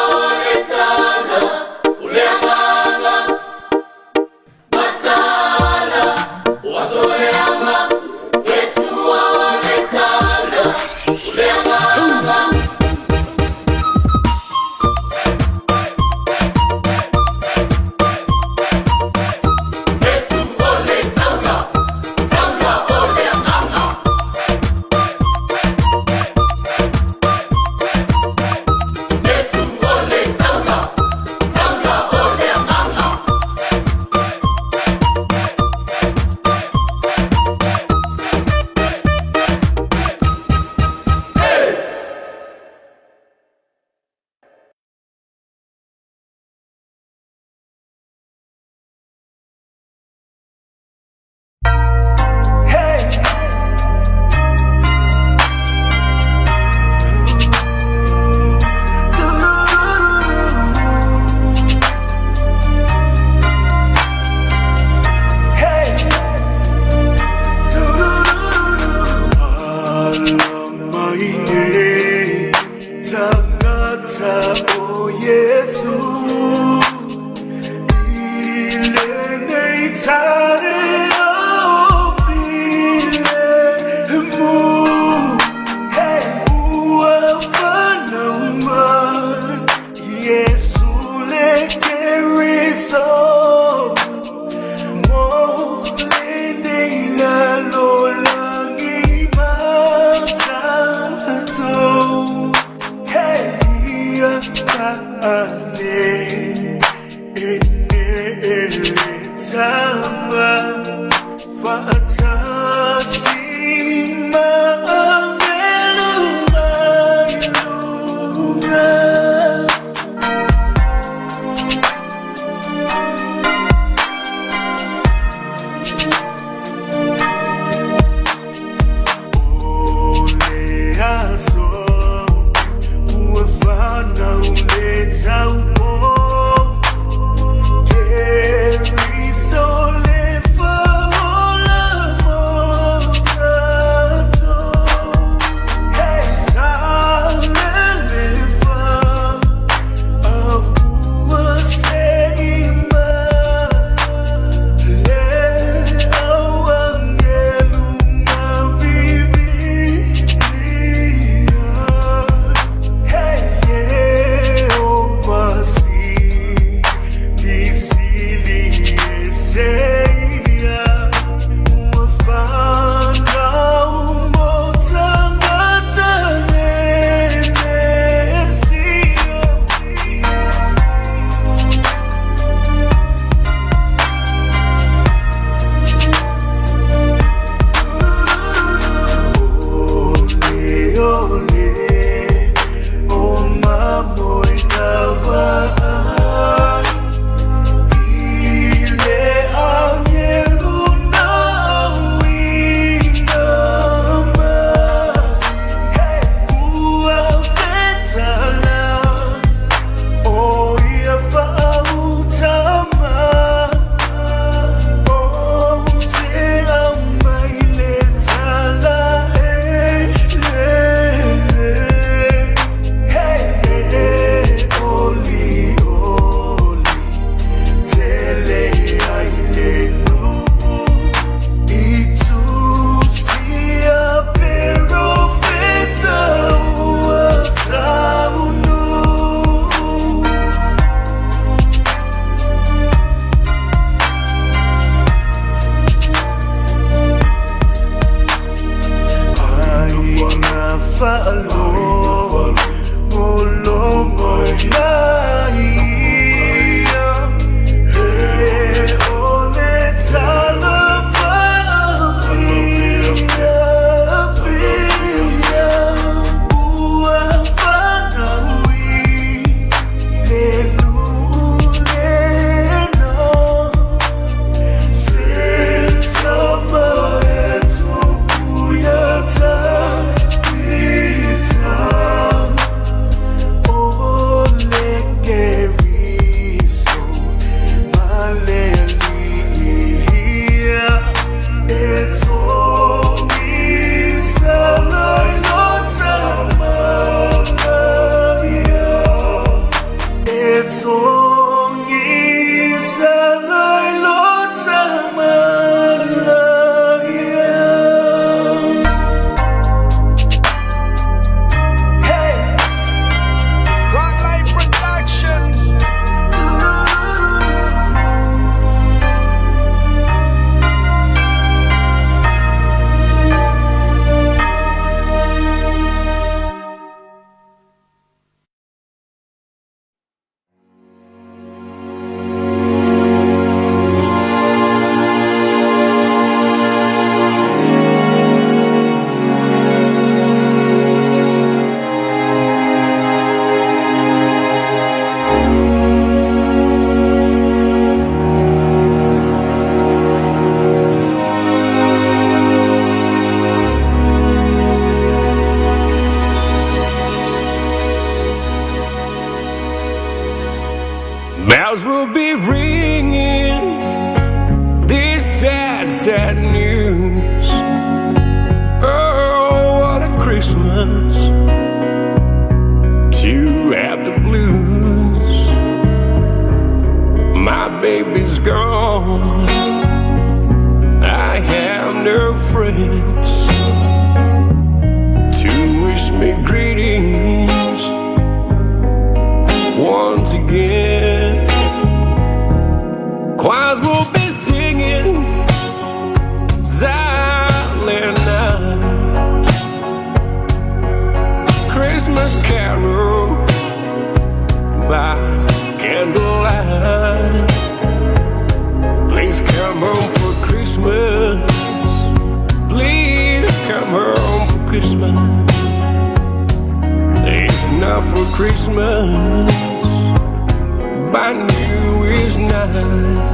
faalogologo mai ia. E o le tala faafiafia ua fanau i le nuu lena. Se tama e tupu ia Tavita. O le Keriso ma le Alii ia e togisa lai lo tama ia. E togisa lai lo tama ia. Hey! Right Life Production. Bells will be ringing this sad, sad news. Oh, what a Christmas to have the blues. My baby's gone. I have no friends to wish me greetings once again. Choirs will be singing Silent Night, Christmas carols by candlelight. Please come home for Christmas. Please come home for Christmas. If not for Christmas, by New Year's night.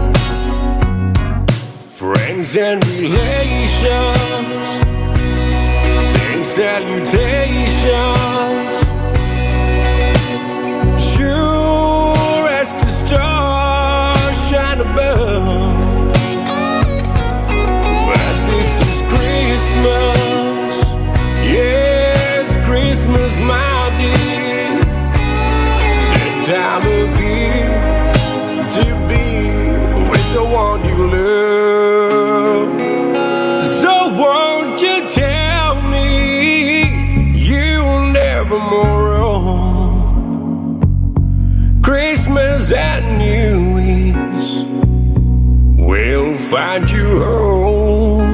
Friends and relations sing salutations. Sure as the stars shine above. But this is Christmas, yes, Christmas, my dear. The time of year to be with the one you love. So won't you tell me you'll never more roam? Christmas and New Year's will find you home.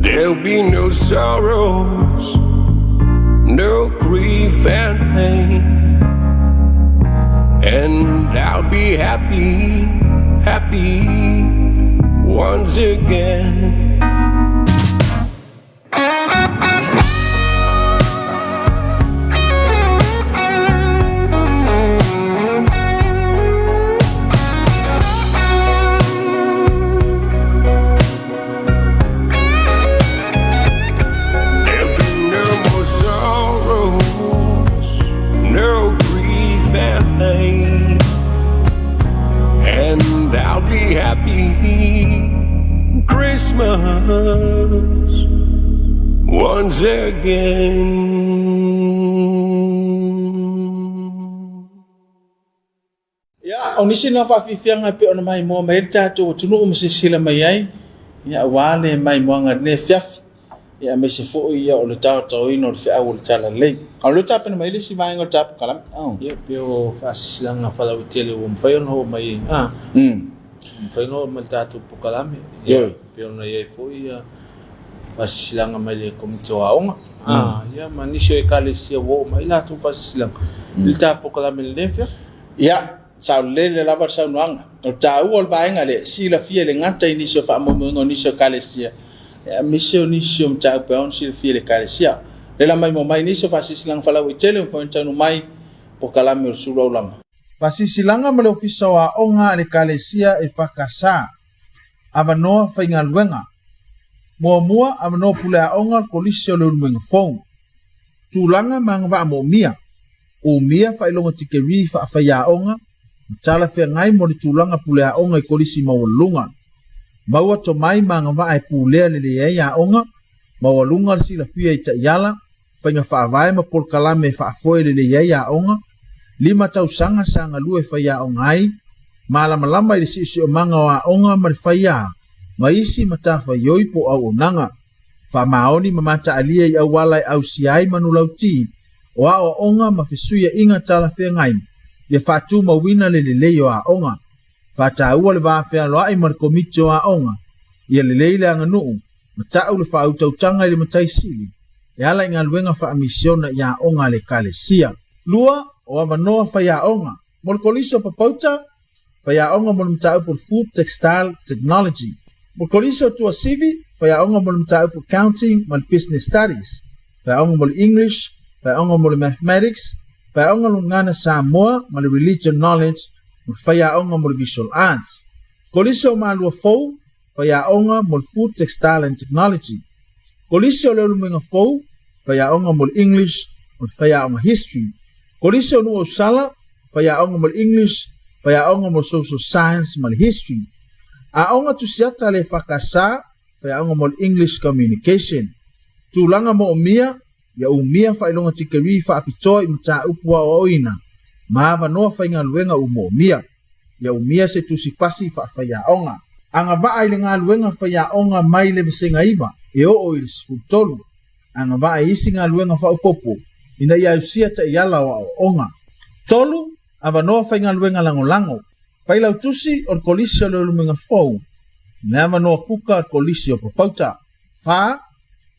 There'll be no sorrows, no grief and pain. And I'll be happy, happy once again. There'll be no more sorrows, no grief and pain. And I'll be happy Christmas once again. Ia, o nisi na faafiafiaga e pei ona maimoa mai ai le tatou atunuu ma silasila mai ai, ia, aua le maimoaga i lenei afiafi, ia, aemaise foi ia o le taotaoina o le feau o le Talalelei. A o lea ua tapena mai le isi vaega o le ta polokalame. Oh. Ia, pei o faasilasilaga faalauaitele ua mafai ona oo mai, a, mafai ona oo mai i le tatou polokalame. Ia, pei ona i ai foi ia faasilasilaga mai le Komiti o Aoga, ia ma nisi o Ekalesia ua oo mai ai latou faasilasilaga i le ta polokalame i lenei afiafi. Ia, saolele lava le saunoaga. O le taua o le vaega lea, silafia e le gata i nisi o faamoemoega o nisi o Ekalesia, aemaise o nisi o mataupu e ao ona silafia e le Ekalesia. Lela maimoa mai nisi o faasilasilaga faalauaitele ua mafai ona taunuu mai polokalame o le Sulu Aulama. Faasilasilaga ma le Ofisa o Aoga a le Ekalesia EFKS. Avanoa faigaluega. Muamua, avanoa pule aoga o le Kolisi o Leulumoega Fou. Tulaga ma agavaa moomia. Umia faailoga tikerii faafaiaoga ma talafeagai mo le tulaga pule aoga i kolisi maualuluga. Maua tomai ma agavaa e pulea lelei ai aoga, maualuga le silafia i taiala, faiga faavae ma polokalame e faafoe lelei ai aoga, lima tausaga sa galue faiaoga ai, malamalama i le siosiomaga o aoga ma le faia ma isi matafaioi po o auaunaga. Faamaoni ma mataalia i auala e ausia ai manulauti o aoaoga ma fesuiaiga talafeagai ia faatumauina le lelei o aoga. Faataua le va fealoai ma le Komiti o Aoga ia lelei le aganuu ma ta'u le faautautaga i le Matai Sili e ala i galuega faamisiona i aoga a le Ekalesia. Lua, o avanoa faiaoga mo le Kolisi o Papauta, faiaoga mo le mataupu o le Food Textile Technology. Mo le Kolisi o Tuasivi, faiaoga mo le mataupu Accounting ma le Business Studies, faiaoga mo le English, faiaoga mo le Mathematics, faiaoga mo le Gagana Samoa ma le Religion Knowledge ma le faiaoga mo le Visual Arts. Kolisi o Malua Fou, faiaoga mo le Food Textile and Technology. Kolisi o Leulumoega Fou, faiaoga mo le English ma le faiaoga History. Kolisi o Nuuausala, faiaoga mo le English, faiaoga mo le Social Science ma le History. Aoga Tusiata a le EFKS, faiaoga mo le English Communication. Tulaga moomia, ia umia faailoga tikerii faapitoa i mataupu aoaoina ma avanoa faigaluega ua moomia. Ia umia se tusi pasi faafaiaoga. Agavaa i le galuega faiaoga mai le Vasega 9 e oo i le 13. Agavaa i isi galuega faaopoopo ina ia ausia taiala o aoaoga. 3, Avanoa faigaluega lagolago. Failautusi o le Kolisi o Leulumoega Fou ma le avanoa kuka o le Kolisi o Papauta. 4,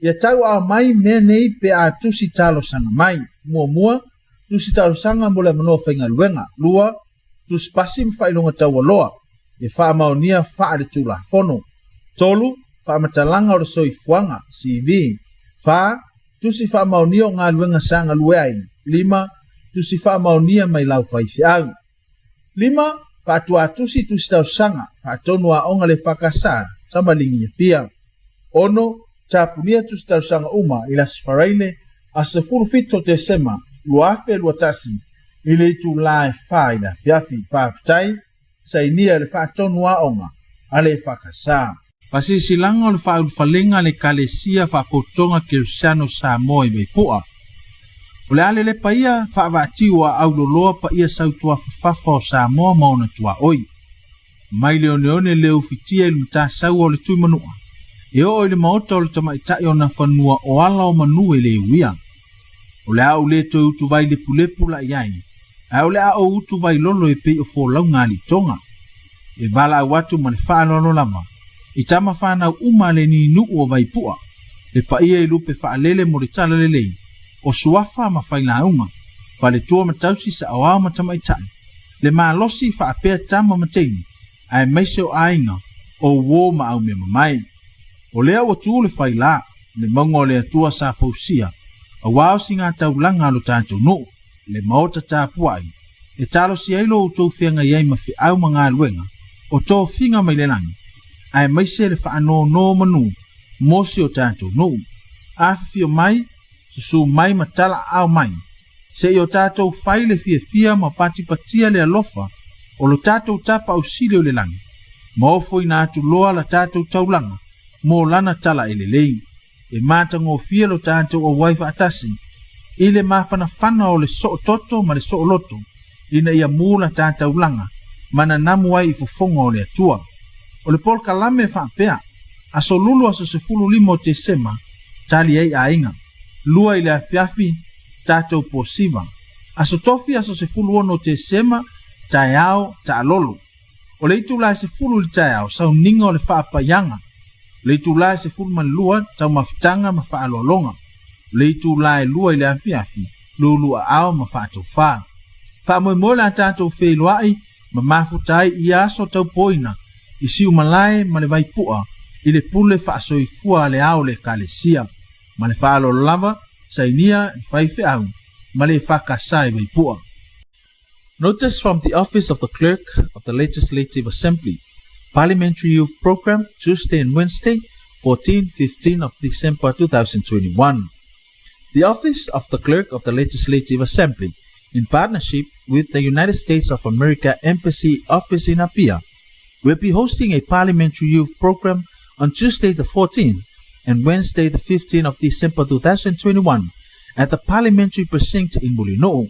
Ia tauaao mai mea nei pe a tusi talosaga mai. Muamua, tusi talosaga mo le avanoa faigaluega. Lua, tusi pasi ma faailoga taualoa e faamaonia faaletulafono. 3, Faamatalaga o le soifuaga, CV. 4, Tusi faamaonia o galuega sa galue ai. 5, Tusi faamaonia mai lau faifeau. 5, Faatuatusi tusi talosaga, faatonu aoga le FKS, Tamaligi Apia. 6, Tapunia tusi talosaga uma i le Aso Faraile, aso 17 o Tesema 2021 i le itula e 4 i le afiafi. Faafetai, sainia i le faatonu aoga a le EFKS. Faasilasilaga o le faaulufalega a le Ekalesia Faapotopotoga Kerisiano Samoa i Vaipua. O le a lelepa ia faavaatiu a auloloa paia sautuafafafa o Samoa ma ona tuaoi. Mai le oneone le ufitia i le matasaua o le Tuimanua, e oo i le maota o le tamaitai o Nafanua o ala o manu e le uia. O le a ou le toe utuvai lepulepu la i ai, ae o le a ou utuvai lolo e pei o folauga a Litoga. E valaau atu ma le faaaloalo lava i tama fanau uma a le nininuu o Vaipua, le paia i lupe faalele mo le talalelei o suafa ma failauga, faletua ma tausi saoao ma tamaitai, le malosi faapea tama ma teine, aemaise o aiga, o uo ma aumeamamae. O lea ua tu le faila, le mauga o le Atua sa fausia, aua o sigataulaga a lo tatou nuu, le maota tapuai, e talosia ai lo outou feagai ai ma feau ma galuega o tofiga mai le lagi, aemaise le faanonomanu mo si o tatou nuu. Afifio mai, susu mai ma talaaao mai, se i o tatou fai le fiafia ma patipatia le alofa o lo tatou Tapaau Sili o le lagi, ma ofoina atu loa la tatou taulaga mo lana tala e lelei. E matagofie lo tatou auai faatasi i le mafanafana o le soototo ma le sooloto, ina ia mu la ta taulaga ma nanamu ai i fofoga o le Atua. O le polokalame faapea, Aso Lulu aso 15 o Tesema, tali ai aiga. 2 i le afiafi, tatou posiva. Aso Tofi aso 16 o Tesema, taeao, taalolo. O le itula e 10 i le taeao, sauniga o le faapaiaga. Le itulā e 12, taumafitaga ma faaaloaloga. O le itulā e 2 i le afiafi, luluaao ma faatofā. Faamoemoe le a tatou feiloai ma mafuta ai i ia aso taupoina i Siumalae ma le Vaipua i le pule faasoifua a le Ao o le Ekalesia. Ma le faaaloalo lava, sainia le faifeau ma le EFKS i Vaipua. Notice from the Office of the Clerk of the Legislative Assembly, Parliamentary Youth Program, Tuesday and Wednesday, 14, 15 of December 2021. The Office of the Clerk of the Legislative Assembly, in partnership with the United States of America Embassy Office in Apia, will be hosting a Parliamentary Youth Program on Tuesday the 14th and Wednesday the 15th of December 2021 at the Parliamentary Precinct in Mulinuu.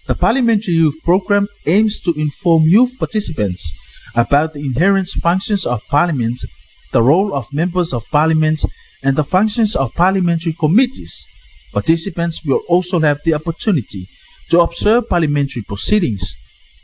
The Parliamentary Youth Program aims to inform youth participants about the inherent functions of Parliament, the role of members of Parliament, and the functions of parliamentary committees. Participants will also have the opportunity to observe parliamentary proceedings.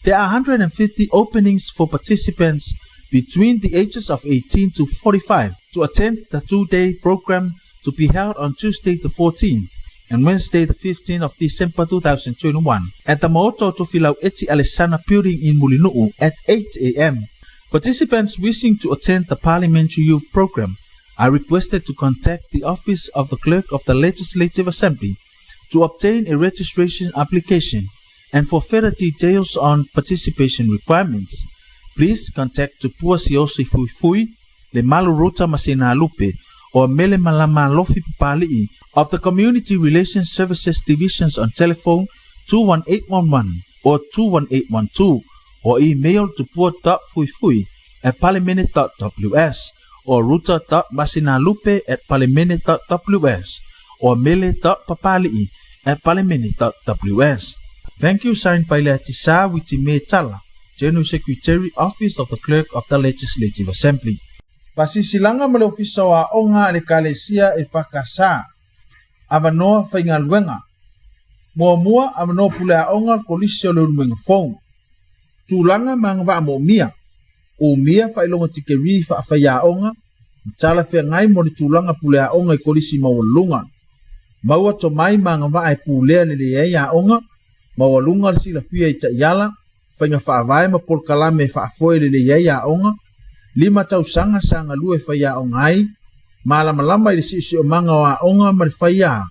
There are 150 openings for participants between the ages of 18 to 45 to attend the two-day program to be held on Tuesday the 14th and Wednesday the 15th of December 2021 at the Maota o Tofilau Eti Alesana building in Mulinu'u at 8 a.m. Participants wishing to attend the Parliamentary Youth Program are requested to contact the Office of the Clerk of the Legislative Assembly to obtain a registration application and for further details on participation requirements. Please contact Tupua Siaosi Fuifui, Lemalu Ruta Masina Lupe, or Mele Malama Lofi Papali'i of the Community Relations Services Divisions on telephone 21811 or 21812 or email tupua.fuifui at parliament.ws or ruta.masinalupe at parliament.ws or mele.papali'i at parliament.ws. Thank you, signed by Leatisa Witime Tala, General Secretary, Office of the Clerk of the Legislative Assembly. Faasilasilaga ma le Ofisa o Aoga a le Ekalesia EFKS, Avanoa Faigaluega. Muamua, Avanoa Pule Aoga o le Kolisi o Leulumoega Fou. Tulaga ma agavaa moomia. Umia faailoga tikerii faafaiaoga ma talafeagai mo le tulaga puleaoga i kolisi maualuluga. Maua tomai ma agavaa e pulea lelei ai aoga, maualuga le silafia i taiala, faiga faavae ma polokalame e faafoe lelei ai aoga, lima tausaga sa galue faiaoga ai, malamalama i le siosiomaga o aoga ma le faiā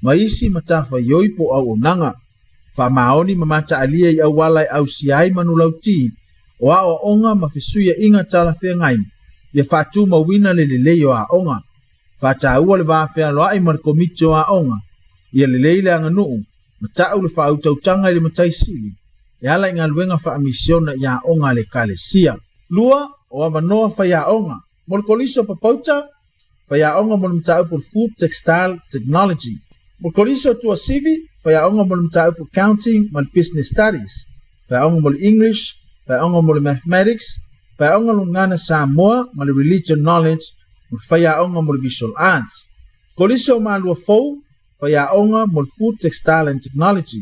ma isi matafaioi po o auaunaga. Faamaoni ma mataalia i auala e ausia ai manulauti o aoaoga ma fesuiaiga talafeagai ia faatumauina le lelei o aoga. Faataua le va fealoai ma le Komiti o Aoga ia lelei le aganuu ma tau le faautautaga i le Matai Sili e ala i galuega faamisiona i aoga a le Ekalesia. Lua, o avanoa faiaoga mo le Kolisi o Papauta, faiaoga mo le mataupu o le Food Textile Technology. Mo le Kolisi o Tuasivi, faiaoga mo le mataupu Accounting ma le Business Studies, faiaoga mo le English, faiaoga mo le Mathematics, faiaoga le Gagana Samoa ma le Religion Knowledge ma le faiaoga mo le Visual Arts. Kolisi o Malua Fou, faiaoga mo le Food Textile and Technology.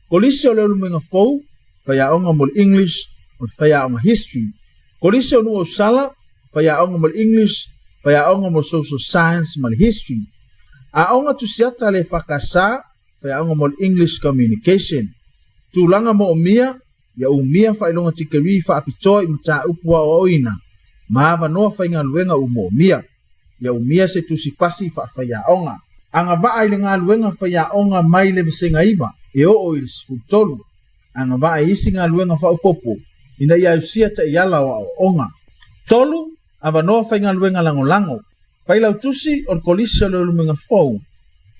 Kolisi o Leulumoega Fou, faiaoga mo le English ma le faiaoga History. Kolisi o Nuuausala, faiaoga mo le English, faiaoga mo le Social Science ma le History. Aoga Tusiata a le EFKS, faiaoga mo le English Communication. Tulaga moomia, ia umia faailoga tikerii faapitoa i mataupu aoaoina ma avanoa faigaluega ua moomia. Ia umia se tusi pasi faafaiaoga. Agavaa i le galuega faiaoga mai le Vasega 9 e oo i le 13. Agavaa i isi galuega faaopoopo ina ia ausia taiala o aoaoga. 3, Avanoa faigaluega lagolago. Failautusi o le Kolisi o Leulumoega Fou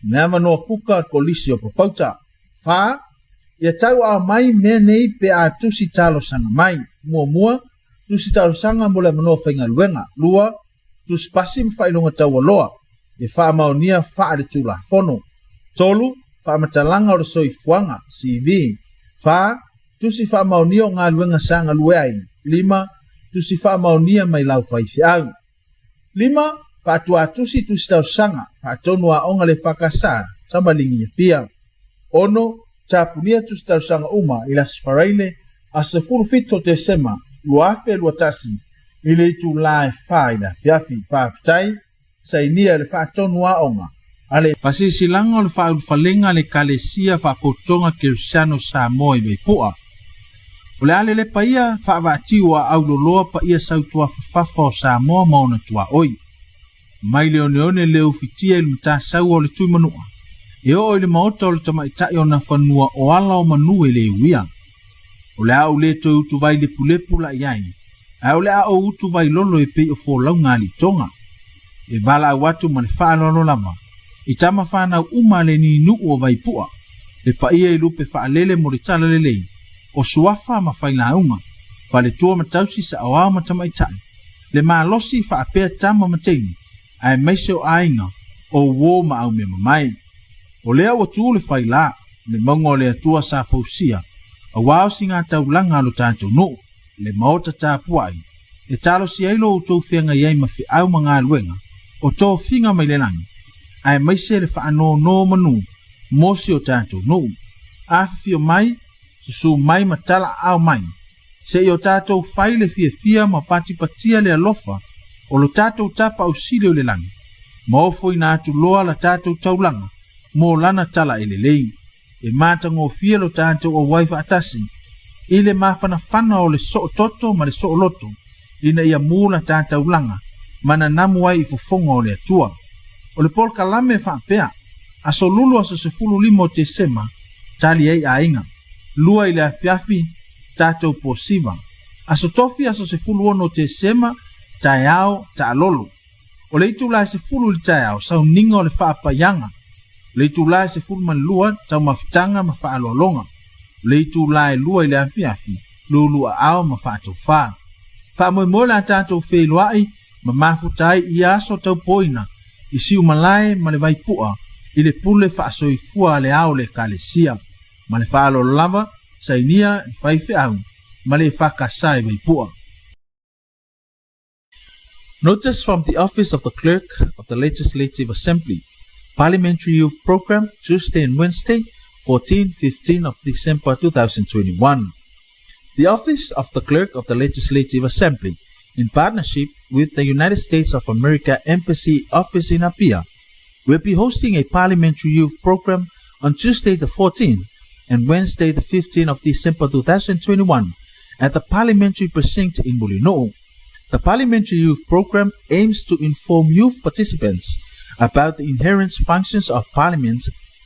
ma le avanoa kuka o le Kolisi o Papauta. 4, Ia tauaao mai mea nei pe a tusi talosaga mai. Muamua, tusi talosaga mo le avanoa faigaluega. Lua, tusi pasi ma faailoga taualoa e faamaonia faaletulafono. 3, Faamatalaga o le soifuaga, CV. 4, Tusi faamaonia o galuega sa galue ai. 5, Tusi faamaonia mai lau faifeau. 5, Faatuatusi tusi talosaga, faatonu aoga le FKS, Tamaligi Apia. 6, Tapunia tusi talosaga uma i le Aso Faraile, aso 17 o Tesema, 2021, I le itulā e 4 i le afiafi. Faafetai, sainia i le faatonu aoga a le. Faasilasilaga o le Faaulufalega a le Ekalesia Faapotopotoga Kerisiano Samoa i Vaipua. O le a lelepa ia faavaatiu a auloloa paia sautuafafafa o Samoa ma ona tuaoi. Mai le oneone le ufitia i le matasaua o le Tuimanua, e oo i le maota o le tamaitai o Nafanua o ala o manu e le uia. O le a ou le toe utuvai lepulepu la i ai, ae o le a ou utuvai lolo e pei o folauga a alii-toga. E valaau atu ma le faaaloalo lava i tama fanau uma a le nininuu o Vaipua, le paia i lupe faalele mo le talalelei, o suafa ma failauga, faletua ma tausi saoao ma tamaitai, le malosi faapea tama ma teine, aemaise o aiga, o uo ma aumeamamae. O lea ua tu le faila, le mauga o le Atua sa fausia, aua o sigataulaga a lo tatou nuu, le maota tapuai, e talosia ai lo outou feagai ai ma feau ma galuega o tofiga mai le lagi, aemaise le faanonomanu mo si o tatou nuu. Afifio mai, susu mai ma talaaao mai, se i o tatou fai le fiafia ma patipatia le alofa o lo tatou Tapaau Sili o le lagi, ma ofoina atu loa la tatou taulaga mo lana tala e lelei. E matagofie lo tatou auai faatasi i le mafanafana o le soototo ma le sooloto, ina ia mu la ta taulaga ma nanamu ai i fofoga o le Atua. O le polokalame e faapea, Aso Lulu aso 15 o Tesema, tali ai aiga. 2 i le afiafi, tatou posiva. Aso Tofi aso 16 o Tesema, taeao, taalolo. O le itulā e 10 i le taeao, sauniga o le faapaiaga. O le itulā e 12, taumafataga ma faaaloaloga. O le itulā e 2 i le afiafi, luluaao ma faatofā. Faamoemoe la tatou feiloai ma mafuta ai i ia aso taupoina i Siumalae ma le Vaipua i le pule faasoifua a le Ao o le Ekalesia. Ma le faaaloalo lava, sainia le faifeau ma le EFKS i Vaipua. Notice from the Office of the Clerk of the Legislative Assembly. Parliamentary Youth Program, Tuesday and Wednesday, 14, 15 of December 2021. The Office of the Clerk of the Legislative Assembly, in partnership with the United States of America Embassy Office in Apia, will be hosting a Parliamentary Youth Program on Tuesday the 14th and Wednesday the 15th of December 2021 at the Parliamentary Precinct in Mulinuu. The Parliamentary Youth Program aims to inform youth participants about the inherent functions of Parliament,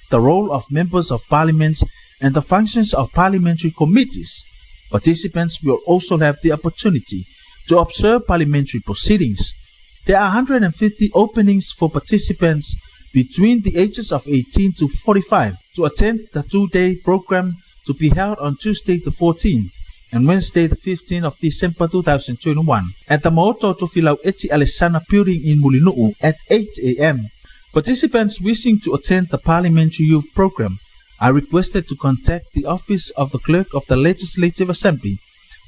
the role of members of Parliament, and the functions of parliamentary committees. Participants will also have the opportunity to observe parliamentary proceedings. There are 150 openings for participants between the ages of 18 to 45 to attend the two-day program to be held on Tuesday the 14th and Wednesday the 15th of December 2021 at the Maota Tofilau Eti Alesana building in Mulinuu at 8 a.m. Participants wishing to attend the Parliamentary Youth Program are requested to contact the Office of the Clerk of the Legislative Assembly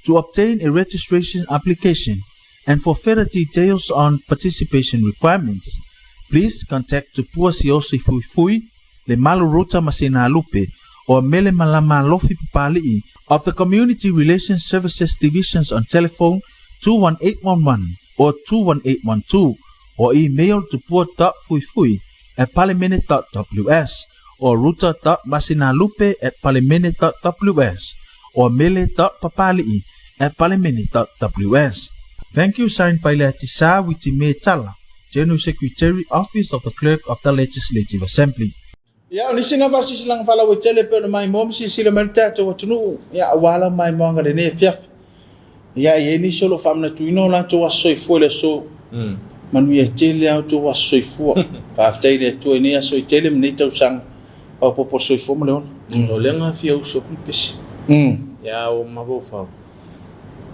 to obtain a registration application and for further details on participation requirements. Please contact Tupua Siosi Fuifui, Le Malu Ruta Masina Lupe, or Mele Malama Lofi Papali'i of the Community Relations Services Divisions on telephone 21811 or 21812 or email tupua.fuifui@parliament.ws or ruta.masinalupe@parliament.ws or mele.papali'i@parliament.ws. Thank you, signed by Leatisa Witime Tala, General Secretary, Office of the Clerk of the Legislative Assembly. Ia, o nisi na faasilasilaga faalauaitele e pei ona maimoa ma silasila mai le tatou atunuu, ia, aua la maimoaga lenei afiafi. Ia, e i ai nisi o lo o faamanatuina o latou aso soifua i le aso. Manuia tele a outou aso soifua. Faafetai i le Atua i nei aso e tele ma nei tausaga faaopoopo o le soifua ma le ola. O lea na fia uso ku pesi. Ia o mafaufau.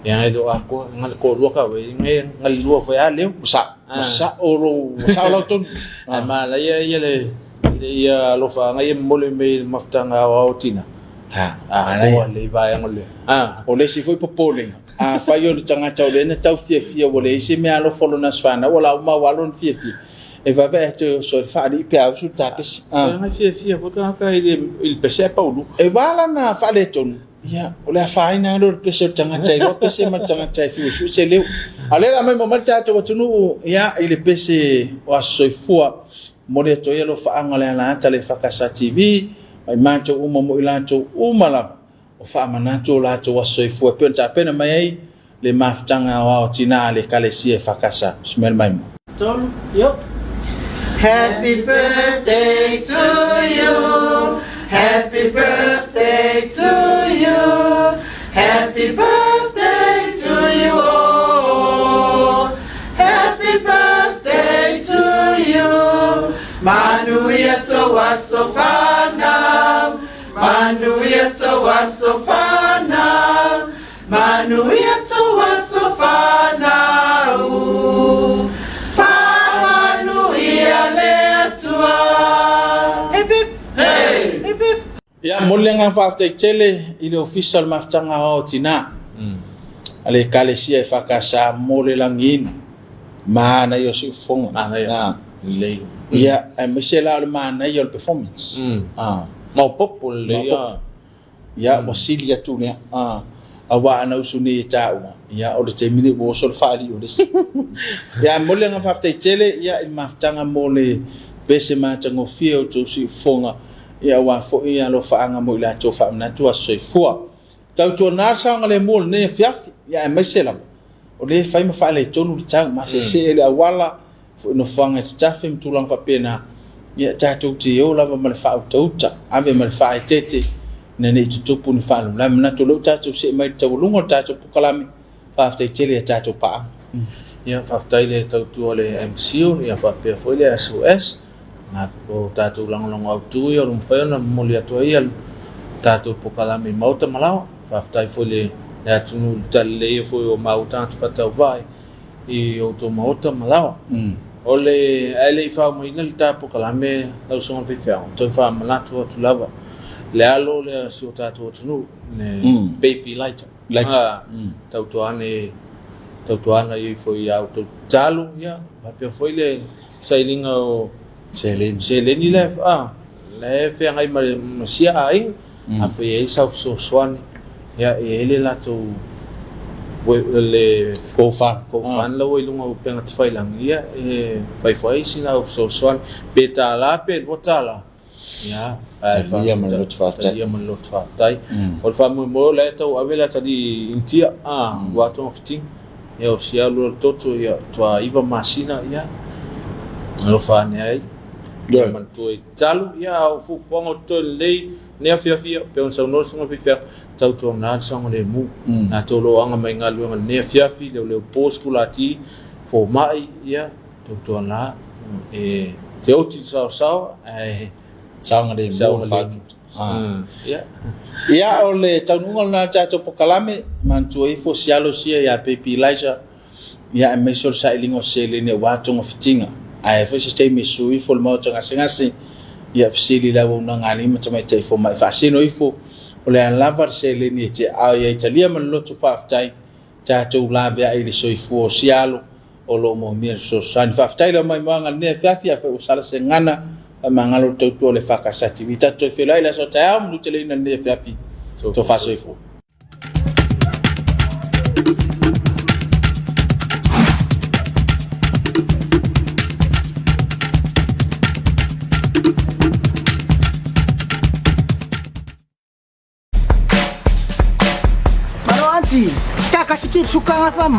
Ia e le o atoa nga le toalua ka wei ngai nga le lua foi a leo. Sa sa o lo sa o lau tonu. Ai ma la ia ia le le ia alofa ngai e momoli mai le mafutaga aoao tina. A koa le vaega lea. O le isi foi popolega, afai o le tagata o lea na tau fiafia ua leai se mea alofa o lona aso fanau, ua lauma ua alu lona fiafia, e vave ae toe oso e le faalii pe a usu le tapesi. Ngai fiafia foi tagata i le pese ae paulu. E wa lana faaletonu. Ia, o le afaina lea o le pese o le tagata e iloa pese ma le tagata e fiu e sue se leo. A o lea o le a maimoa mai le tatou atunuu, ia, i le pese o Aso Soifua. Momoli atu ai alofaaga o le alaata a le EFKS TV, ma i matou uma mo i latou uma lava o faamanatu o latou aso soifua e pei ona tapena mai ai le mafutaga aoao a tina a le Ekalesia EFKS. Smell mai. Tolu, yo. Happy birthday to you. Happy birthday to you. Happy birthday to you all. Happy birthday to you. Manuia tou aso fanau. Manuia tou aso fanau. Manuia tou aso fanau. Faamanuia le Atua. Hip hip. Hey. Hip hip. Ia, momoli le agaga faafetai tele i le Ofisa o le Mafutaga Aoao o Tina a le Ekalesia EFKS mo le lagiina manaia o siufofoga. Manaia. Lelei. Ia, aemaise la o le manaia o le performance. Maopoopo lelei. Maopoopo. Ia, ua sili atu lea. Aua ana usu nei e taua, ia, o le taimi nei ua oso le faalii o le isi. Ia, ae momoli le agaga faafetai tele, ia, i le mafutaga mo le pese matagofie o outou siufofoga, ia, aua foi alofaaga mo i latou faamanatu aso soifua. Tautuana le saogalemu o lenei afiafi, ia, aemaise lava, o lea e fai ma faaletonu le tau, masese le auala, foi nofoaga e tatafe ma tulaga faapena, ia tatou te o lava ma le faautauta, ave ma le faaeteete, ina ne i tutupu ni faalavelave. Manatu o lea ua tatou see mai i le taualuga o le tatou polokalame, faafetai tele i a tatou paaga. Ia, faafetai i le tautua a le MCIL, ia faapea foi le SOS, na o tatou lagolago autu ia o lo o mafai ona momoli atu ai le tatou polokalame i maota ma laoa. Faafetai foi i le atunuu i le talalelei foi o maua tagata faatauvaa i outou maota ma laoa. O le ae le i faaumaina le ta polokalame lau Susuga i le Faifeau, toe faamanatu atu lava le alo lea o si o tatou atunuu, le Baby Lighter. Tautuana tautuana ifo ia outou tatalo, ia faapea foi le sailiga o seleni, seleni lea la e feagai ma sia aiga. Afai e i ai sau fesoasoani, ia e i ai le latou le GoFund la ua i luga o upega tafailagi, ia e fai foi ai sina au fesoasoani, pe $1 pe $2, ia talia ma le loto faafetai. Talia ma le loto faafetai. O le faamoemoe o la e tau ave le atalii i Initia, ua togafitiga. Ia o si alu o le toto, ia toa 9 masina, ia alofa ane ai. Ia manatua i tatalo, ia a o fuafuaga o totoe lelei nei afiafi, ia pei ona saunoa le susuga i le faifeau, tautuana le saogalemu. Latou o lo o aga mai galuega i lenei afiafi, leoleopo, sikulati, fomai, ia tautuana e te oti i le saoasao ae saogalemu le faatuta. Ia, o le taunuuga lena o le tatou polokalame, manatua ifo si alo sia ia Baby Elijah, ia aemaise o le sailiga o seleni aua togafitiga. Ae foi se taimi e sui ifo le maota gasegase, ia fesili i le auaunaga a alii ma tamaitai fomai faasino ifo, o le a lava le seleni e te aao i ai talia ma le loto faafetai, tatou laveai i le soifua o si alo o lo o moomia le fesoasoani. Faafetai le maimoaga i lenei afiafi, afai ua sala se gagana, faamagalo le tautua o le EFKS TV. Tatou toe feiloai i le aso a taeao, manuteleina lenei afiafi, tofa soifua. Malo anti, ska kasi kir suka ngafam.